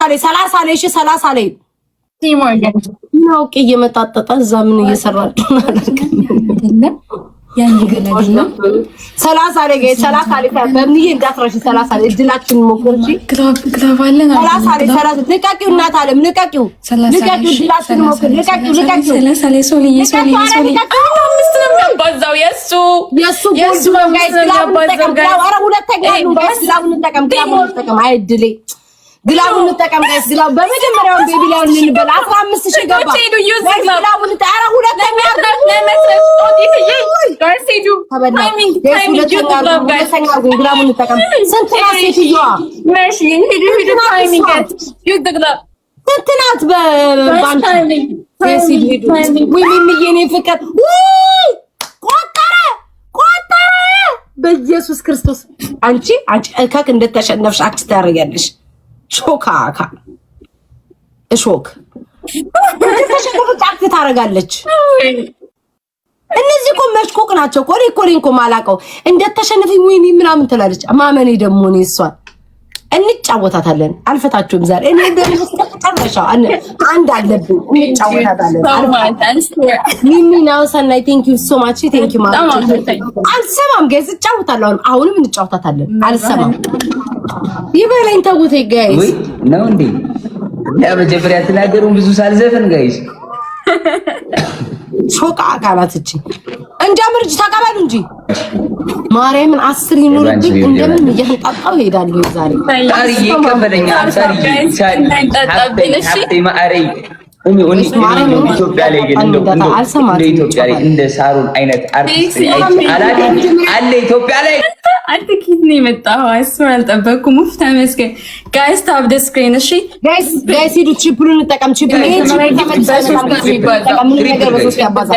ላይ፣ 30 ላይ፣ እሺ 30 ላይ። ምን አውቄ እየመጣጠጠ እዛ ምን እየሰራ እንደሆነ አላውቅም። 30 ላይ guys፣ 30 ላይ። በምንዬ እንዳትረሺ፣ 30 ላይ እድላችን ሞክር እሺ። Glove አለን። 30 ላይ፣ 30። ልቀቂው፣ እናት አለም ልቀቂው፣ ልቀቂው፣ እድላችን ሞክር። ልቀቂው፣ ልቀቂው። 30 ላይ ሶልዬ፣ ሶልዬ፣ ሶልዬ። አምስት ነው የሚያባዛው የእሱ። የእሱ gold ነው guys። Glove እንጠቀም፣ glove። ኧረ ሁለተኛ ነው guys። Glove እንጠቀም፣ glove እንጠቀም። አይ እድሌ፣ glove ኡን እንጠቀም guys። Glove በመጀመሪያውን baby ላይ እንበል። 15,000 ገባ። Glove ኡን፣ ኧረ ሁለተኛ ተበላ። ሁለተኛ አድርጉኝ። Glove ኡን እንጠቀም። ስንት ናት ሴትዮዋ? ስንት ናት? በባንክ ሄዱ። ውይ ሚሚዬ፣ የኔ ፍቅር፣ ውይ ቆጠረ፣ ቆጠረ። በኢየሱስ ክርስቶስ፣ አንቺ፣ አንቺ እከክ፣ እንደተሸነፍሽ act ታደርጊያለሽ። ሾካካ እሾክ፣ እንደተሸነፈች act ታደርጋለች። እነዚህ እኮ መሽኮቅ ናቸው እኮ። እኔ እኮ ማላውቀው እንደተሸነፈኝ ወይኔ ምናምን ትላለች። ማመኔ ደግሞ እኔ እሷን እንጫወታታለን። አልፈታችሁም ዛሬ። እኔ መጨረሻው አንድ አለብኝ። እንጫወታታለን። ሚሚ ናው ሰናይ፣ thank you so much፣ thank you። ማለት አልሰማም guys፣ እጫወታለሁ። አሁንም እንጫወታታለን። አልሰማም፣ ይበለኝ። ተውት guys። ወይ ነው እንዴ? ለመጀመሪያ ተናገሩን ብዙ ሳልዘፍን guys። ሾቃ አካላት እቺ እንጀምር እንጂ፣ ተቀበሉ እንጂ። ማርያምን 10 ይኑርብኝ፣ እንደምን እያንጣጣው እሄዳለሁ ዛሬ። ሳርዬ ይቀበለኛል። ሳርዬ፣ ሀብቴ ማዕረይ፣ ኢትዮጵያ ላይ ግን እንደው እንደ ኢትዮጵያ ላይ እንደ ሳሮን አይነት አርቲስት አላውቅም አለ ኢትዮጵያ ላይ? አንተ ኪት ነው የመጣኸው? እሱን አልጠበኩም። ኡፍ ተመስገን። Guys, tap the screen እሺ። Guys, guys ሂዱ፣ triple ኡን እንጠቀም። Triple፣ ይሄ triple ምንም ነገር በሶስት ያባዛል።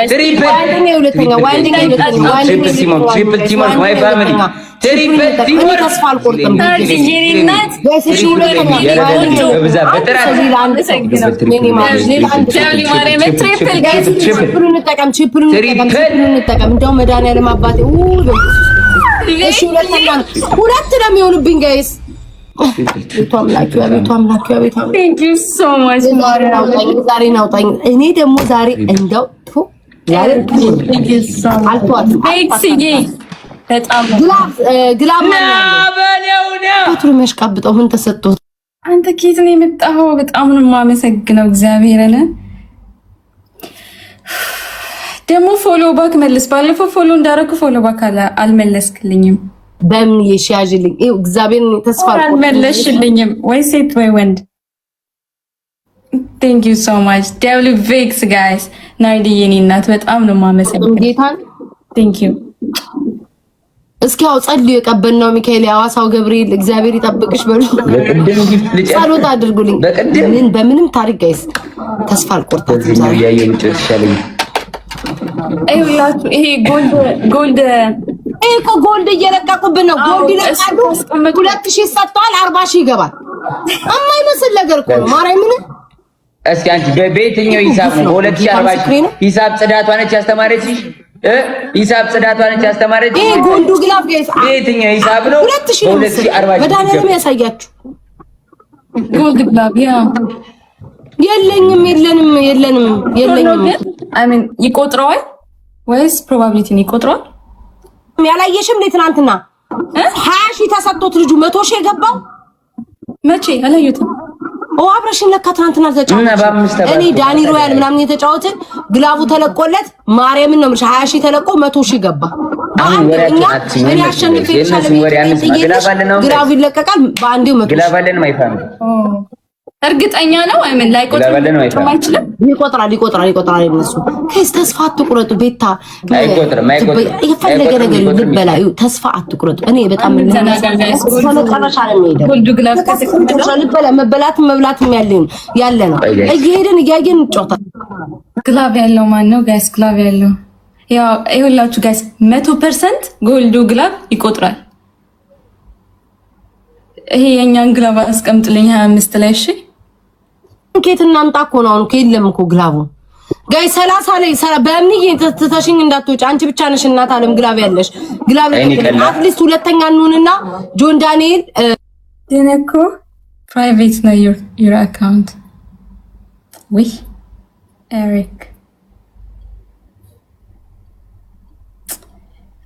አንደኛ፣ ሁለተኛ፣ አንደኛ፣ ሁለተኛ። Triple teamwork, my family፣ triple teamwork። ተስፋ አልቆርጥም። Guys እሺ፣ ሁለተኛ። በጥራት። ሌላ አንድ ሰው፣ ሌላ አንድ ሰው። Triple ኡን እንጠቀም፣ triple ኡን እንጠቀም፣ triple ኡን እንጠቀም። እንደው መድኃኒዓለም አባቴ። እሺ ሁለተኛ ነው። ሁለት ነው የሚሆኑብኝ guys። አቤቱ አምላኬ፣ አቤቱ አምላኬ፣ አቤቱ አምላኬ። Thank you so much። ዛሬን አውጣኝ። እኔ ደግሞ ዛሬ እንደው ዛሬ አልተዋትም። በጣም Glove ማን የሚያሽቃብጠው? ምን ተሰጥቶት? አንተ ኬት ነው የመጣኸው? በጣም ነው የማመሰግነው እግዚአብሔርን። ደግሞ follow back መልስ። ባለፈው follow እንዳደረኩ follow back አልመለስክልኝም። በምን የሻጅልኝ? ይኸው እግዚአብሔርን ተስፋ አልመለስሽልኝም። ወይ ሴት ወይ ወንድ። Thank you so much, W ቪክስ guys። ናይዲ የኔ እናት፣ በጣም ነው የማመሰግነው። ጌታን። Thank you። እስኪ ያው ጸልዩ። የቀበናው ሚካኤል፣ የሐዋሳው ገብርኤል፣ እግዚአብሔር ይጠብቅሽ በሉ። ጸሎት አድርጉልኝ። ምን በምንም ታሪክ guys ተስፋ አልቆርጣትም ዛሬ። እያየሁ ብጮት ይሻለኛል። ይኸውላችሁ ይሄ gold gold ይሄ እኮ gold እየለቀቁብን ነው። Gold ይለቃሉ። 2,000 ሰጥተዋል። 40,000 ይገባል። የማይመስል ነገር እኮ ነው። ማርያምን። እስኪ አንቺ በየትኛው ሂሳብ ነው በ2040 ሂሳብ ጽዳቷ ነች ያስተማረችሽ? እ ሂሳብ ጽዳቷ ነች ያስተማረችሽ? ይሄ gold ኡ glove guys በየትኛው ሂሳብ ነው? 2,000 ነው። በ2040 መድኃኒዓለም ያሳያችሁ። Gold glove yeah። የለኝም፣ የለንም፣ የለንም፣ የለኝም። I mean ይቆጥረዋል ወይስ probability ን ይቆጥረዋል? ያላየሽም እንዴ? ትናንትና 20,000 ተሰጥቶት ልጁ 100,000 የገባው። መቼ? አላየሁትም። ኦ አብረሽን ለካ ትናንትና ተጫወትሽ። እኔ ዳኒ ሮያል ምናምን የተጫወትን glove ኡ ተለቆለት፣ ማርያምን ነው የምልሽ፣ 20,000 ተለቆ 100,000 ገባ። እኛ እኔ አሸንፌ glove ኡ ይለቀቃል በአንዴው 100,000። Glove አለን my family። እርግጠኛ ነው። I mean ላይቆጥር አይችልም። ይቆጥራል፣ ይቆጥራል፣ ይቆጥራል። እነሱ ከዚህ ተስፋ አትቁረጡ። ቤታ አይቆጥርም፣ አይቆጥርም። የፈለገ ነገር ልበላ፣ ተስፋ አትቁረጡ። እኔ በጣም መጨረሻ ነው የሚሄደው። ልበላ፣ መበላትም መብላትም ያለ ነው። እየሄድን እያየን እንጫወታለን። Glove ያለው ማን ነው guys? Glove ያለው ያው ይኸውላችሁ guys፣ 100% gold ኡ glove ይቆጥራል። ይሄ የእኛን glove አስቀምጥልኝ 25 ላይ እሺ። ኬት እናምጣ እኮ ነው አሁን፣ የለም እኮ glove ኡ guys። 30 ላይ በእምንዬ ትተሽኝ እንዳትወጪ። አንቺ ብቻ ነሽ እናት አለም glove ያለሽ። Glove at least ሁለተኛ እንሁንና ጆን ዳንኤል። ግን እኮ Private ነው your account። ውይ ኤሪክ።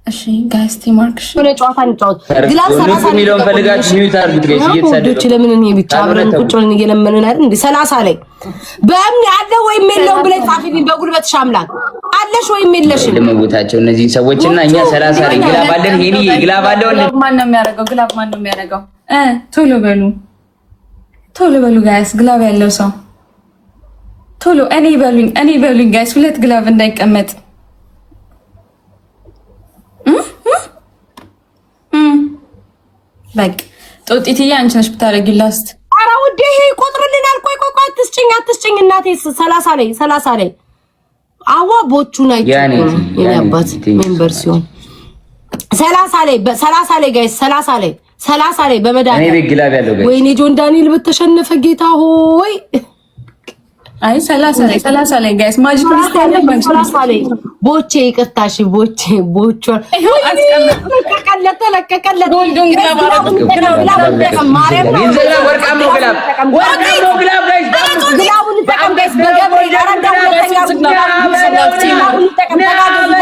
እሺ guys teamwork። እሺ የሆነ ጨዋታ እንጫወት። Glove 30 የሚለውን ፈልጋችሁ mute አድርጉት guys። እየተሳደቡ ውዶች፣ ለምን እኔ ብቻ አብረን ቁጭ ብለን እየለመንን አይደል እንዴ? 30 ላይ በእምኒ አለ ወይም የለውም ብለህ ጻፊልኝ። በጉልበትሽ አምላክ አለሽ ወይም የለሽም? ለመቦታቸው እነዚህን ሰዎች እና እኛ 30 ላይ glove አለን። ሄኒ glove አለው። Glove ማን ነው የሚያደርገው? Glove ማን ነው የሚያደርገው? ቶሎ በሉ ቶሎ በሉ guys፣ glove ያለው ሰው ቶሎ እኔ በሉኝ፣ እኔ በሉኝ guys፣ ሁለት glove እንዳይቀመጥ። በቃ ጦጢትዬ አንቺ ነሽ ብታደርጊ last። ኧረ ውዴ ይሄ ይቆጥርልናል። ቆይ ቆይ ቆይ፣ አትስጭኝ አትስጭኝ እናቴ። 30 ላይ 30 ላይ አዋ ቦቹን አይቼ የኔ አባት member ሲሆን 30 ላይ፣ 30 ላይ guys፣ 30 ላይ፣ 30 ላይ በመድኃኒዓለም። እኔ ቤት glove ያለው guys። ወይኔ ጆን ዳንኤል በተሸነፈ፣ ጌታ ሆይ። አይ 30 ላይ፣ 30 ላይ guys፣ magic mist ያለ 30 ላይ። ቦቼ ይቅርታሽ፣ ቦቼ ቦቼ ተለቀቀለት ተለቀቀለት። Golden glove። ማርያም። ወርቃማው glove፣ ወርቃማው glove guys። Glove ኡን እንጠቀም guys። በገብርኤል ኧረ እንደው ሁለተኛ glove ኡን እንጠቀም። ተጋገዙ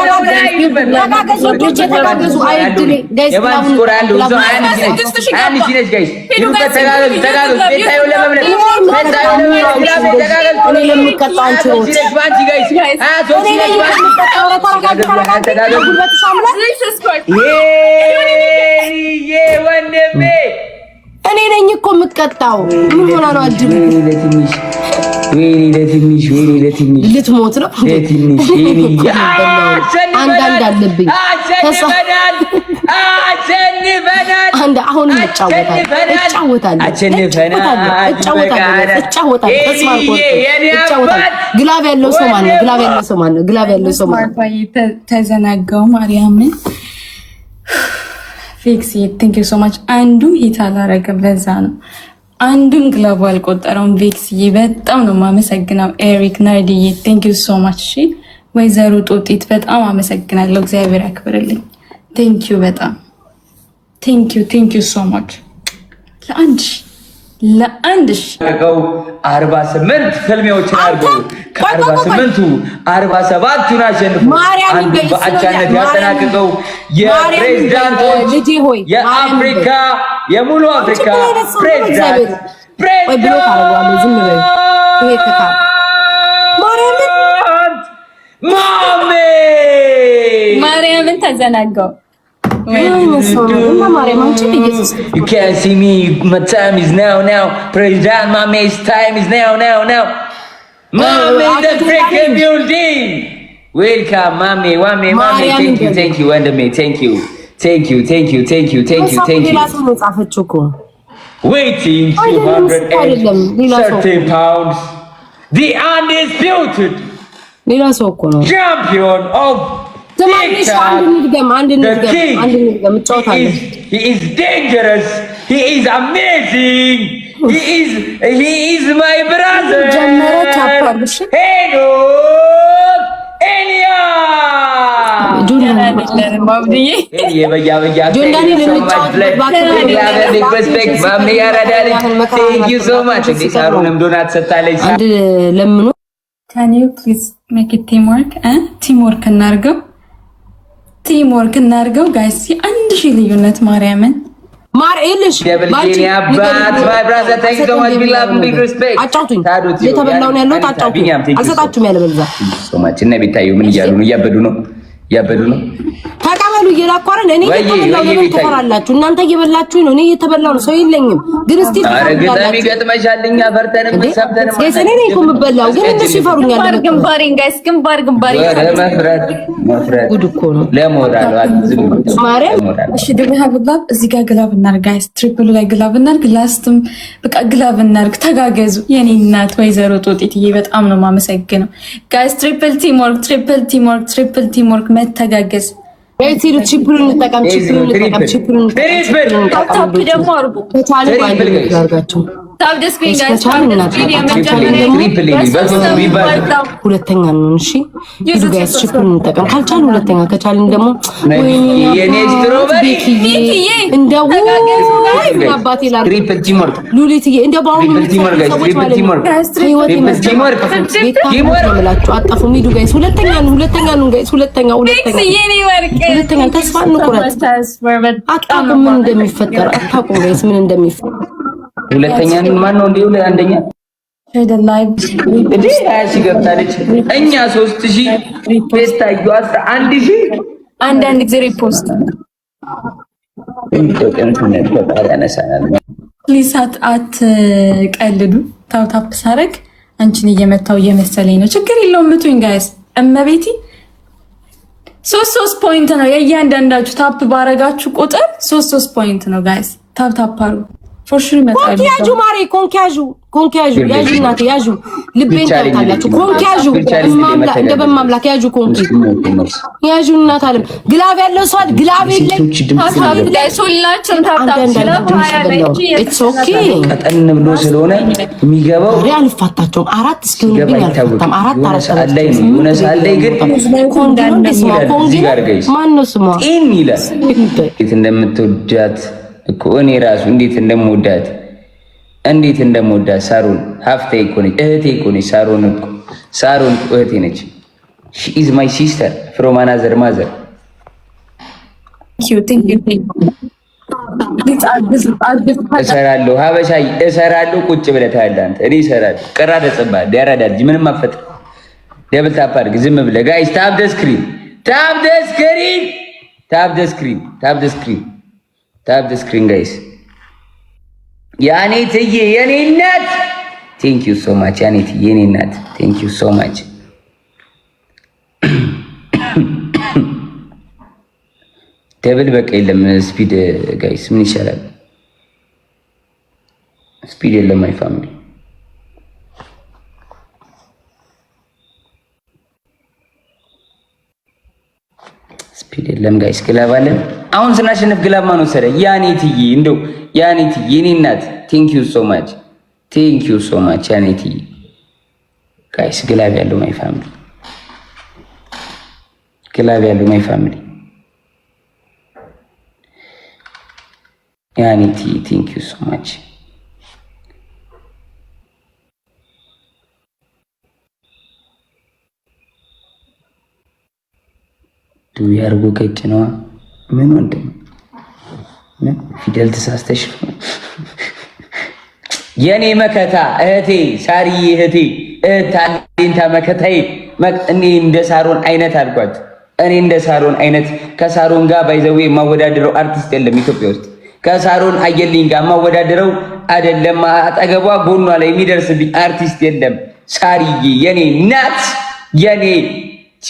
ተጋገዙ ውዶቼ ተጋገዙ። አይድሌ guys። የባንክ score አለው እዛው 21 ሺህ ነች guys። ይሩበት፣ ተጋገዙ ተጋገዙ። ቤታዮ ለመምለጥ፣ ቤታዮ ለመምለጥ glove ተጋገዙ። እኔ ለምቀጣው አንቺ ሮጥ ነች ባንቺ guys። 23 እኔ ነች ነኝ ባንቺ። የምቀጣው። ኧረ ተረጋጊ ተረጋጊ። በጉልበትሽ አምላክ። ይሄ ወንድሜ። እኔ ነኝ እኮ የምትቀጣው። ምን ሆና ነው አድሉ? ወይኔ ለትንሽ፣ ወይኔ ለትንሽ፣ ወይኔ ለትንሽ። ልትሞት ነው። ለትንሽ ወይኔ። አንድ አንድ አለብኝ። አሸንፈናል፣ አሸንፈናል። አንድ አሁን እጫወታለሁ እጫወታለሁ አሸንፈናል። እጫወታለሁ እጫወታለሁ፣ ተስፋ አልቆርጥም፣ እጫወታለሁ። Glove ያለው ሰው ማን ነው? Glove ያለው ሰው ማን ነው? Glove ያለው ሰው ማን ነው? ተዘናጋው ማርያምን። ፊክስ፣ thank you so much። አንዱም hit አላረገም፣ ለዛ ነው አንዱም glove አልቆጠረውም። ቬክስዬ በጣም ነው የማመሰግነው። ኤሪክ፣ ናርዲዬ thank you so much። እሺ ወይዘሮ ጦጢት በጣም አመሰግናለሁ። እግዚአብሔር ያክብርልኝ። Thank you በጣም thank you, thank you so much። ለ1,000 ለ1,000። 48 ፍልሚያዎችን አድርጎ ከ48ቱ 47ቱን አሸንፎ አንዱ በአቻነት ያጠናቀቀው የፕሬዝዳንቶች ልጄ ሆይ። የአፍሪካ፣ የሙሉ አፍሪካ ፕሬዝዳንት። ቆይ block አደርገዋለሁ። ዝም በይ። ይሄ ከካ ማርያምን። ማሜ። ማርያምን ተዘናጋው። ማርያም አንቺ ኢየሱስ። You can't see me. My time is now, now. President Mame's time is now, now, now. Mame in the freaking building. Welcome, Mame, Mame, Mame. Thank you, thank you, ወንድሜ. Thank you, thank you, thank you, thank you, thank you, thank ሌላ you. ሰው ነው የጻፈችው እኮ። Weighing አይደለም፣ ሌላ ሰው። 213 pounds, the undisputed ሌላ ሰው እኮ ነው። champion of ስማኝ፣ አንድ እንድገም፣ አንድ እንድገም፣ አንድ እንድገም፣ እጫወታለሁ። He is dangerous. He is amazing. He is my brother. ጀመረ tap አድርጉ እሺ። ሄኖክ ኤልያስ። አብድዬ። ጆን ዳንኤል እንጫወት። Respect ማሜ፣ ያራዳ ልጅ፣ thank you so much። እንዴ ሳሩንም ዶናት ሰጥታለች። አንድ ለምኖ Can you please make it teamwork? Teamwork እናርገው፣ teamwork እናርገው guys። የ1,000 ልዩነት ማርያምን። ማር ይልሽ። የኔ አባት፣ my brother, thank you so much, big love, big respect። አጫውቱኝ። እየተበላሁ ነው ያለሁት። አጫውቱኝ። አልሰጣችሁም ያለበለዚያ። So much። እና ቤታዩ ምን እያሉ ነው? እያበዱ ነው፣ እያበዱ ነው። ተቀበሉ እየላኳረን እኔ እየተበላሁ ለምን ትፈራላችሁ? እናንተ እየበላችሁ ነው፣ እኔ እየተበላሁ ነው። ሰው የለኝም ግን እስቲ ኧረ ግጠሚ፣ ገጥመሻል። እኛ ፈርተንም ሰምተንም እኔ ነኝ እኮ የምበላው፣ ግን እነሱ ይፈሩኛል። ግንባር ግንባሬን guys፣ ግንባር ግንባሬን። መፍረት መፍረት ጉድ እኮ ነው። ለሞራል ዝም ማርያም። እሺ do we have glove? እዚህ ጋር glove እናድርግ guys። Triple ኡ ላይ glove እናድርግ። Last ም በቃ glove እናድርግ። ተጋገዙ። የኔ እናት ወይዘሮ ጦጢትዬ በጣም ነው የማመሰግነው guys። Triple teamwork፣ triple teamwork፣ triple teamwork፣ መተጋገዝ። Triple ኡን እንጠቀም፣ triple ኡን እንጠቀም፣ triple ኡን እንጠቀም። Tap ደግሞ አድርጉ። ከቻሉ አንድ አድርጋቸው። ሁለተኛ ነው። እሺ ሂዱ guys፣ triple እንጠቀም። ካልቻልን ሁለተኛ፣ ከቻልን ደግሞ እንደው አባቴ ሉሊትዬ እንደው በአሁኑ ሰዎች ማለት ነው ህይወት ይመስላችሁ አጠፉም። ሂዱ guys፣ ሁለተኛ ነው፣ ሁለተኛ ነው guys፣ ሁለተኛ ሁለተኛ ሁለተኛ። ተስፋ እንቁረጥ። አታውቁም ምን እንደሚፈጠር አታውቁም guys፣ ምን እንደሚፈጠር። ሁለተኛ ማን ነው እንዴ? አንደኛ እንዴ 20,000 ገብታለች። እኛ 3,000 ቤታዩ 11,000 አንዳንድ ጊዜ repost please አትቀልዱ። tap tap ሳረግ አንቺን እየመታው እየመሰለኝ ነው። ችግር የለውም ምቱኝ guys። እመቤቲ 3 3 point ነው የእያንዳንዳችሁ። tap ባረጋችሁ ቁጥር 3 3 point ነው guys። Tap tap አርጉ። For sure ይመጣል። ኮንኪ ያዡ ማሬ፣ ኮንኪ ያዡ፣ ኮንኪ ያዡ፣ ያዡ እናቴ ያዡ። ልቤን ታውቃላችሁ። ኮንኪ ያዡ፣ እንደ በማምላክ ያዡ፣ ኮንኪ ያዡ እናት አለም። Glove ያለው ሰው glove የለኝ። ሁላችሁም tap tap It's okay። ቀጠን ብሎ ስለሆነ የሚገባው እኔ አልፋታቸውም። አራት እስኪሆንብኝ አልፋታም። አራት አራት ሰዓት ላይ ነው። የሆነ ሰዓት ላይ ግን ኮንጊ ማነው ስሟ? ጤን ይላል። እንዴት እንደምትወዳት እኮ እኔ ራሱ እንዴት እንደምወዳት እንዴት እንደምወዳት ሳሮን ሀፍቴ እኮ ነች፣ እህቴ እኮ ነች። ሳሮን እኮ ሳሮን እህቴ ነች። She is my sister from another mother። እሰራለሁ ሀበሻ እሰራለሁ። ቁጭ ብለህ ታያለህ አንተ። እኔ እሰራለሁ። ቅራ ደጽባ ያራዳ ልጅ ምንም አፈጥር። Double tap አድርግ ዝም ብለህ guys። Tap the screen፣ tap the screen፣ tap the screen፣ tap the screen፣ tap the screen guys። ያኔትዬ የኔ እናት thank you so much። ያኔትዬ የኔ እናት thank you so much። Double በቃ የለም speed guys፣ ምን ይሻላል? Speed የለም my family። Speed የለም guys። Glove አለን። አሁን ስናሸንፍ glove ማን ወሰደ? ያኔትዬ እንደው ያኔትዬ የኔ እናት thank you so much፣ thank you so much ያኔትዬ። Guys glove ያለው my family፣ Glove ያለው my family ያኔትዬ thank you so much። ዱ ያርጎ ገጭ ነዋ። ምን ወንድም ምን ፊደል ተሳስተሽ የኔ መከታ እህቴ ሳርዬ እህቴ እህት አለኝታ መከታዬ። እኔ እንደ ሳሮን አይነት አልኳት። እኔ እንደ ሳሮን አይነት ከሳሮን ጋር by the way የማወዳደረው አርቲስት የለም ኢትዮጵያ ውስጥ። ከሳሮን አየልኝ ጋር የማወዳደረው አይደለም፣ አጠገቧ ጎኗ ላይ የሚደርስብኝ አርቲስት የለም። ሳርዬ የኔ ናት የኔ ቺ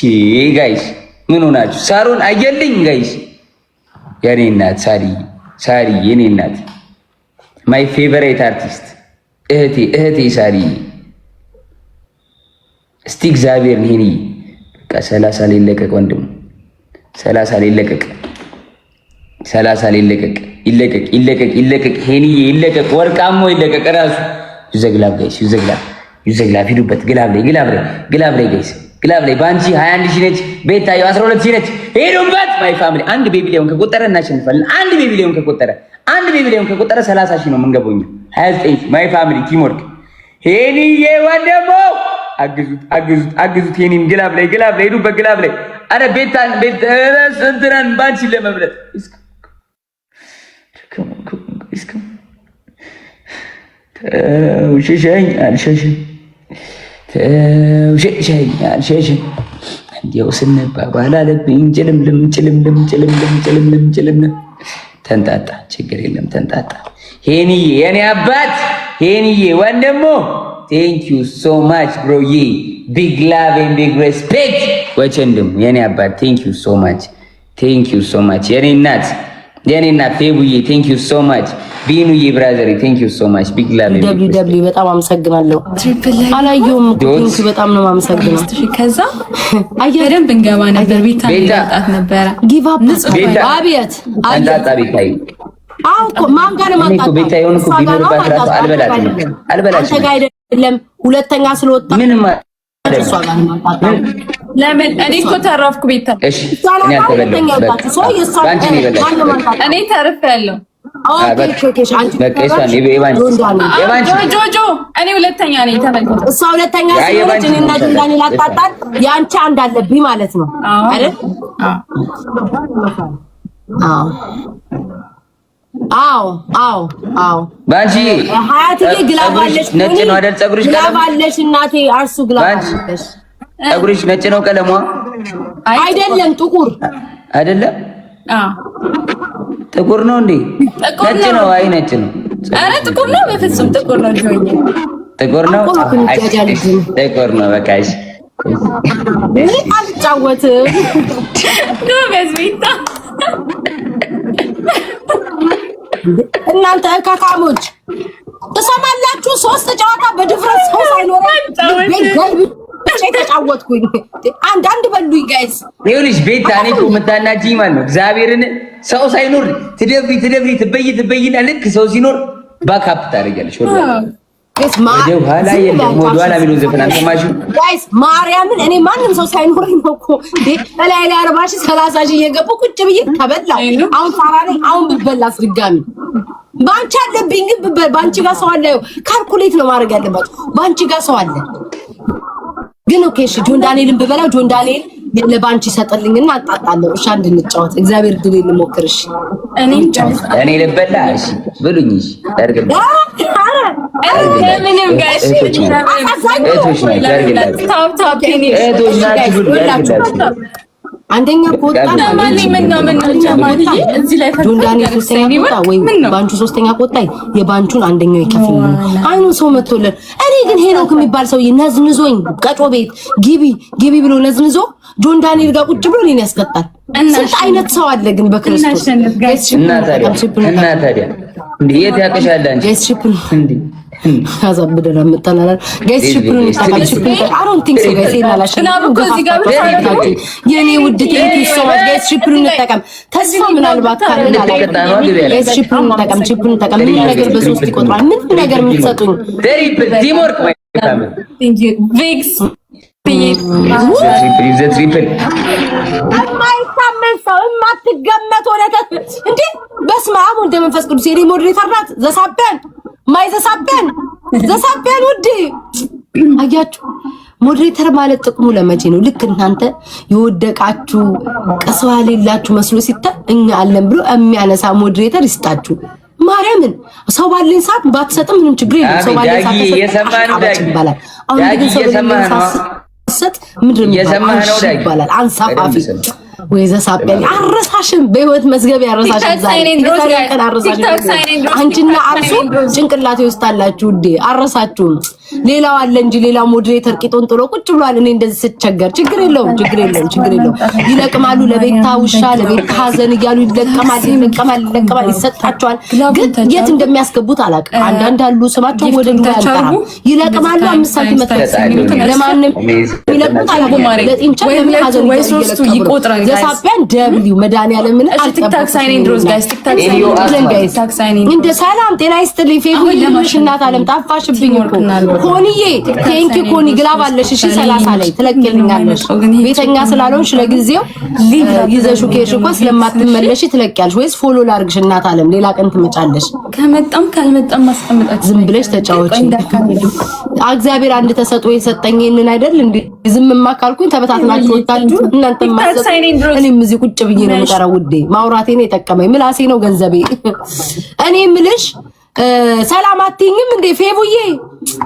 guys ምን ሆናችሁ? ሳሮን አየልኝ guys የኔ እናት ሳርዬ ሳርዬ የኔ እናት my favorite artist እህቴ እህቴ ሳርዬ። እስቲ እግዚአብሔር ይሄን በቃ 30 ሊለቀቅ ወንድሙ 30 ሊለቀቅ 30 ሊለቀቅ ይለቀቅ ይለቀቅ ይለቀቅ ሄንዬ ይለቀቅ ወርቃሞ ይለቀቅ ራሱ use the glove guys use the glove use the glove ሂዱበት glove ላይ glove ላይ glove ላይ guys glove ላይ ባንቺ 21 ሺህ ነች። ቤታዮ 12 ሺህ ነች። ሄዱበት my family። አንድ baby lion ከቆጠረ እናሸንፋለን። አንድ baby lion ከቆጠረ አንድ baby lion ከቆጠረ 30 ሺህ ነው የምንገባው እኛ 29 ሺህ my family teamwork። ሄኒዬ ወንድሞ አግዙት አግዙት አግዙት። ሄኒን glove ላይ glove ላይ ሄዱበት glove ላይ አረ ቤታን ቤት እንትናን ባንቺ ለመብለጥ ተው አልሸሽም ተው አልሸሽም እንዲያው ስንባባል አለብኝ ጭልምልም ጭልምልም ጭልምልም ጭልምልም ጭልምልም። ተንጣጣ፣ ችግር የለም ተንጣጣ። ሄኒዬ የኔ አባት ሄኒዬ ወንድሞ thank you so much bro ዬ big love and big respect ወቸንድም የኔ አባት thank you so much thank you so much የኔ እናት የኔ እናት ፌቡዬ thank you so much ቢኑዬ brother thank you so much big love W W በጣም አመሰግናለሁ። አላየሁም እኮ thank you በጣም ነው የማመሰግነው። ከዛ በደንብ እንገባ ነበር። ቤታ ጣት ነበረ Give up አቤት አቤት አዎ እኮ ማን ጋር ነው የማንጣጣው? ቤታ የሆነ እኮ ቢኖርባት እራሱ አልበላትም አልበላችም። አንተ ጋር አይደለም ሁለተኛ ስለወጣ ምንም እሷ ጋር ነው የማንጣጣው። ለምን እኔ እኮ ተረፍኩ። ቤታ እሺ እኔ አልተበላሁም። እኔ ተርፌያለሁ። ጆጆ እኔ ሁለተኛ ነኝ። ተመልከቱ፣ እሷ ሁለተኛ ስለሆነች እኔና ጆንዳኒ ላጣጣል የአንቺ አንድ አለብኝ ማለት ነው አይደል? አዎ አዎ አዎ አዎ። ባንቺ ሀያትዬ glove አለሽ፣ ነጭ ነው አይደል? ፀጉርሽ glove አለሽ እናቴ፣ አርሱ glove አለሽ። ፀጉርሽ ነጭ ነው ቀለሟ? አይደለም ጥቁር አይደለም። አዎ ጥቁር ነው እንዴ? ነጭ ነው። አይ ነጭ ነው። ኧረ ጥቁር ነው። በፍጹም ጥቁር ነው። ጆኝ ጥቁር ነው። ጥቁር ነው። በቃ እሺ። እኔ አልጫወትም። ጎበዝ ቤታ። እናንተ እካካሞች ትሰማላችሁ? ሶስት ጨዋታ በድፍረት ሰው ሳይኖረኝ ተጫወትኩኝ። አንድ አንድ በሉኝ guys። ይኸውልሽ ቤታ፣ እኔ እኮ የምታናጂኝ ማለት ነው እግዚአብሔርን ሰው ሳይኖር ትደብሪ ትደብሪ ትበይ ትበይና ልክ ሰው ሲኖር back up ታደርጊያለሽ። ወደ ኋላ የለም ወደ ኋላ የሚለውን ዘፈን አልሰማሽም? guys ማርያምን፣ እኔ ማንም ሰው ሳይኖረኝ ነው እኮ እላይ ላይ 40 ሺህ 30 ሺህ እየገቡ ቁጭ ብዬ ተበላሁ። አሁን ሳራ ነኝ። አሁን ብበላስ ድጋሚ ባንቺ አለብኝ፣ ግን ባንቺ ጋር ሰው አለ። calculate ነው ማድረግ ያለባችሁ። ባንቺ ጋር ሰው አለ ግን okay እሺ፣ ጆን ዳንኤልን ብበላው ጆን ዳንኤል ለባንቺ ይሰጥልኝና አጣጣለሁ። እሺ አንድ እንጫወት፣ እግዚአብሔር ድል ልሞክር። እሺ እኔ እኔ ልበላ። እሺ ብሉኝ። እሺ ምንም guys አንደኛ ከወጣ ጆን ዳንኤል ሶስተኛ ከወጣ ወይ ባንቹ ሶስተኛ ከወጣ የባንቹን አንደኛው ይከፍል። አይኑ ሰው መጥቶልን። እኔ ግን ሄኖክ የሚባል ሰውዬ ነዝንዞኝ ቀጮ ቤት ግቢ ግቢ ብሎ ነዝንዞ ጆን ዳንኤል ጋር ቁጭ ብሎ እኔን ያስቀጣል። ስንት አይነት ሰው አለ ግን በክርስቶስ። እና ታዲያ እንዴ የት ያውቅሻል አንቺ? ያዛብደና መጣናል guys። triple ኡን ይጠቃል። triple ኡን I don't think so guys። የኔ ውድ thank you so much guys። triple ኡን እንጠቀም። ተስፋ ምናልባት ካለ guys triple ኡን እንጠቀም። triple ኡን እንጠቀም። ምንም ነገር በሶስት ይቆጥራል። ምንም ነገር የምትሰጡኝ triple teamwork ቪክስ triple የማይታመን ሰው የማትገመት ሆነ እንዴ! በስመ አብ ወወልድ ወመንፈስ ቅዱስ። የኔ moderator ናት። ዘሳቢያን ማይ ዘሳቢያን ዘሳቢያን ውዴ፣ አያችሁ moderator ማለት ጥቅሙ ለመቼ ነው? ልክ እናንተ የወደቃችሁ ቅስዋ የሌላችሁ መስሎ ሲታይ እኛ አለን ብሎ የሚያነሳ moderator ይስጣችሁ። ማርያምን ሰው ባለኝ ሰዓት ባትሰጥም ምንም ችግር የለም። ሰው ባለኝ ሰዓት ይባላል። አሁን ግን ሰው ባለኝ ሰዓት ስትሰጥ ምንድን ነው ይባላል? አንሳፋፊ ወይ ዘሳቢያን አረሳሽም፣ በህይወት መዝገብ ያረሳሽም። ዛሬ ቀን አረሳሽም። አንቺና አርሱ ጭንቅላቴ ውስጥ አላችሁ ውዴ፣ አረሳችሁም። ሌላው አለ እንጂ ሌላው moderator ቂጦን ጥሎ ቁጭ ብሏል። እኔ እንደዚህ ስቸገር ችግር የለውም፣ ችግር የለውም፣ ችግር የለውም። ይለቅማሉ። ለቤታ ውሻ ለቤታ ሀዘን እያሉ ይለቀማል፣ ይለቀማል፣ ይለቀማል፣ ይሰጣቸዋል። ግን የት እንደሚያስገቡት አላውቅም። አንዳንድ አሉ ስማቸው ወደ ዱባይ አልጠራም። ይለቅማሉ። 5 ሳንቲም ለማንም ይለቅሙት አላውቅም። ለጢንቻ ለምን ሀዘን እያሉ ዘሳቢያን ደብሊው መድኃኒዓለምን እንደ ሰላም ጤና ይስጥልኝ። ፌቡ ልሽ እናት አለም ጠፋሽብኝ እኮ ኮኒዬ፣ thank you ኮኒ glove አለሽ። እሺ 30 ላይ ትለቅልኛለሽ። ቤተኛ ስላልሆንሽ ለጊዜው ይዘሽው ከሄድሽ እኮ ስለማትመለሽ ትለቂያለሽ። ወይስ follow ላድርግሽ? እናት አለም ሌላ ቀን ትመጫለሽ። ከመጣም ካልመጣም ማስቀምጣችሁ ዝም ብለሽ ተጫወቺ። እግዚአብሔር አንድ ተሰጥኦ የሰጠኝ ይሄንን አይደል እንዴ? ዝምማ ካልኩኝ ተበታትናችሁ ወጣችሁ እናንተ ማሰጥ እኔም እዚህ ቁጭ ብዬ ነው የምቀረው ውዴ። ማውራቴ ነው የጠቀመኝ፣ ምላሴ ነው ገንዘቤ። እኔ ምልሽ ሰላም አትይኝም እንዴ ፌቡዬ?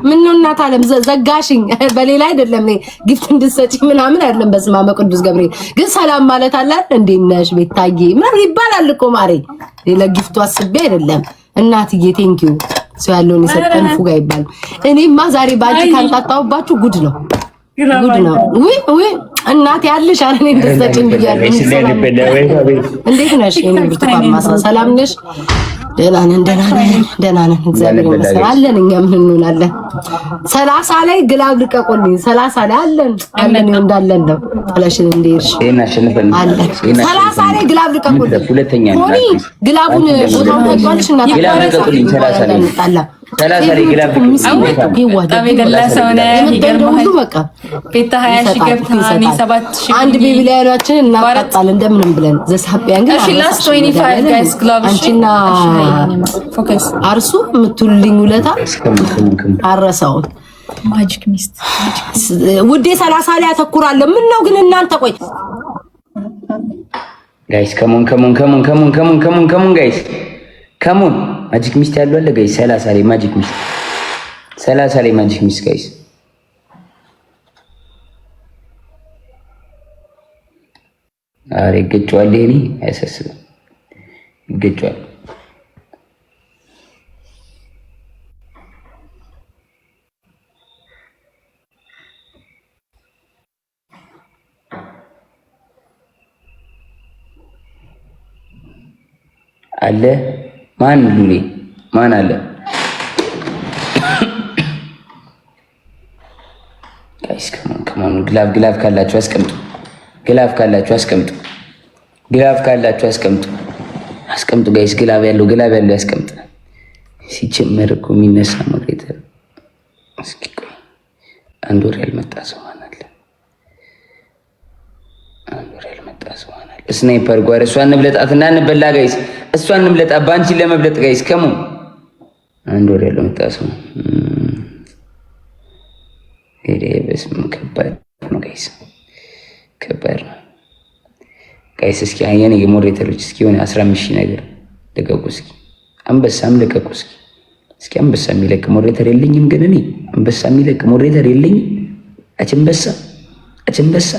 ምን ነው እናት አለም ዘጋሽኝ። በሌላ አይደለም እኔ gift እንድትሰጪ ምናምን አይደለም። በስመ አብ ቅዱስ ገብርኤል ግን ሰላም ማለት አለ አይደል? እንዴት ነሽ ቤታዬ ምናምን ይባላል እኮ ማሬ። ለ gift ኡ አስቤ አይደለም እናትዬ። thank you ሰው ያለውን የሰጠን ፉጋ ይባላል። እኔማ ዛሬ ባንቺ ካንጣጣሁባችሁ ጉድ ነው ጉድ ነው። ውይ ውይ እናቴ ያለሽ አረ እኔ እንድትሰጪኝ ብያለሁ። እንዴት ነሽ የኔ ብርቱካን ማሳ ሰላም ነሽ? ደህና ነን፣ ደህና ነን፣ ደህና ነን። እግዚአብሔር ይመስገን አለን። እኛ ምን እንሆናለን? 30 ላይ glove ልቀቁልኝ። 30 ላይ አለን፣ አለን፣ እንዳለን ነው። ጥለሽን እንደሄድሽ አለን። 30 ላይ glove ልቀቁልኝ። ሁለተኛ ሆኒ glove ኡን ቦታውን ታውቂዋለሽ። እናት glove ልቀቁልኝ። 30 ላይ 30 ላይ glove በጣም የደላ ሰው ነህ። ይገርምሃል። በቃ ቤታ 20,000 ገብታ እኔ 7,000 አንድ baby lion ኣችንን እናቃጣለን እንደምንም ብለን። ዘሳቢያን ግን እሺ last 25 guys glove። አንቺና focus አርሱ የምትውልኝ ውለታ አረሳውን። Magic mist ውዴ 30 ላይ አተኩራለሁ። ምን ነው ግን እናንተ ቆይ guys come on come on come on come on come on come on come on guys come on magic mist ያለው አለ guys። 30 ላይ magic mist፣ 30 ላይ magic mist guys። አረ ይገጨዋል። ይሄኔ አያሳስብም፣ ይገጨዋል። አለ ማን ሉሌ ማን አለ? Guys come on come on glove glove ካላችሁ አስቀምጡ። Glove ካላችሁ አስቀምጡ። Glove ካላችሁ አስቀምጡ። አስቀምጡ guys። Glove ያለው glove ያለው ያስቀምጥ። ሲጀመር እኮ የሚነሳ moderator። እስኪ ቆይ አንድ ወር ያልመጣ ሰው ማን አለ? አንድ ወር ያልመጣ ሰው ማን አለ? Sniper ጓር እሷን እንብለጣት እና እንበላ guys። እሷን እንብለጣ ባንቺን ለመብለጥ guys come on አንድ ወር ያልመጣ ሰው ሄደ። በስመ አብ ከባድ ነው guys፣ ከባድ ነው guys። እስኪ የኔ የ moderator ኦች እስኪ የሆነ 15,000 ነገር ልቀቁ እስኪ፣ አንበሳም ልቀቁ እስኪ። እስኪ አንበሳ የሚለቅ moderator የለኝም፣ ግን እኔ አንበሳ የሚለቅ moderator የለኝም። አችንበሳ አችንበሳ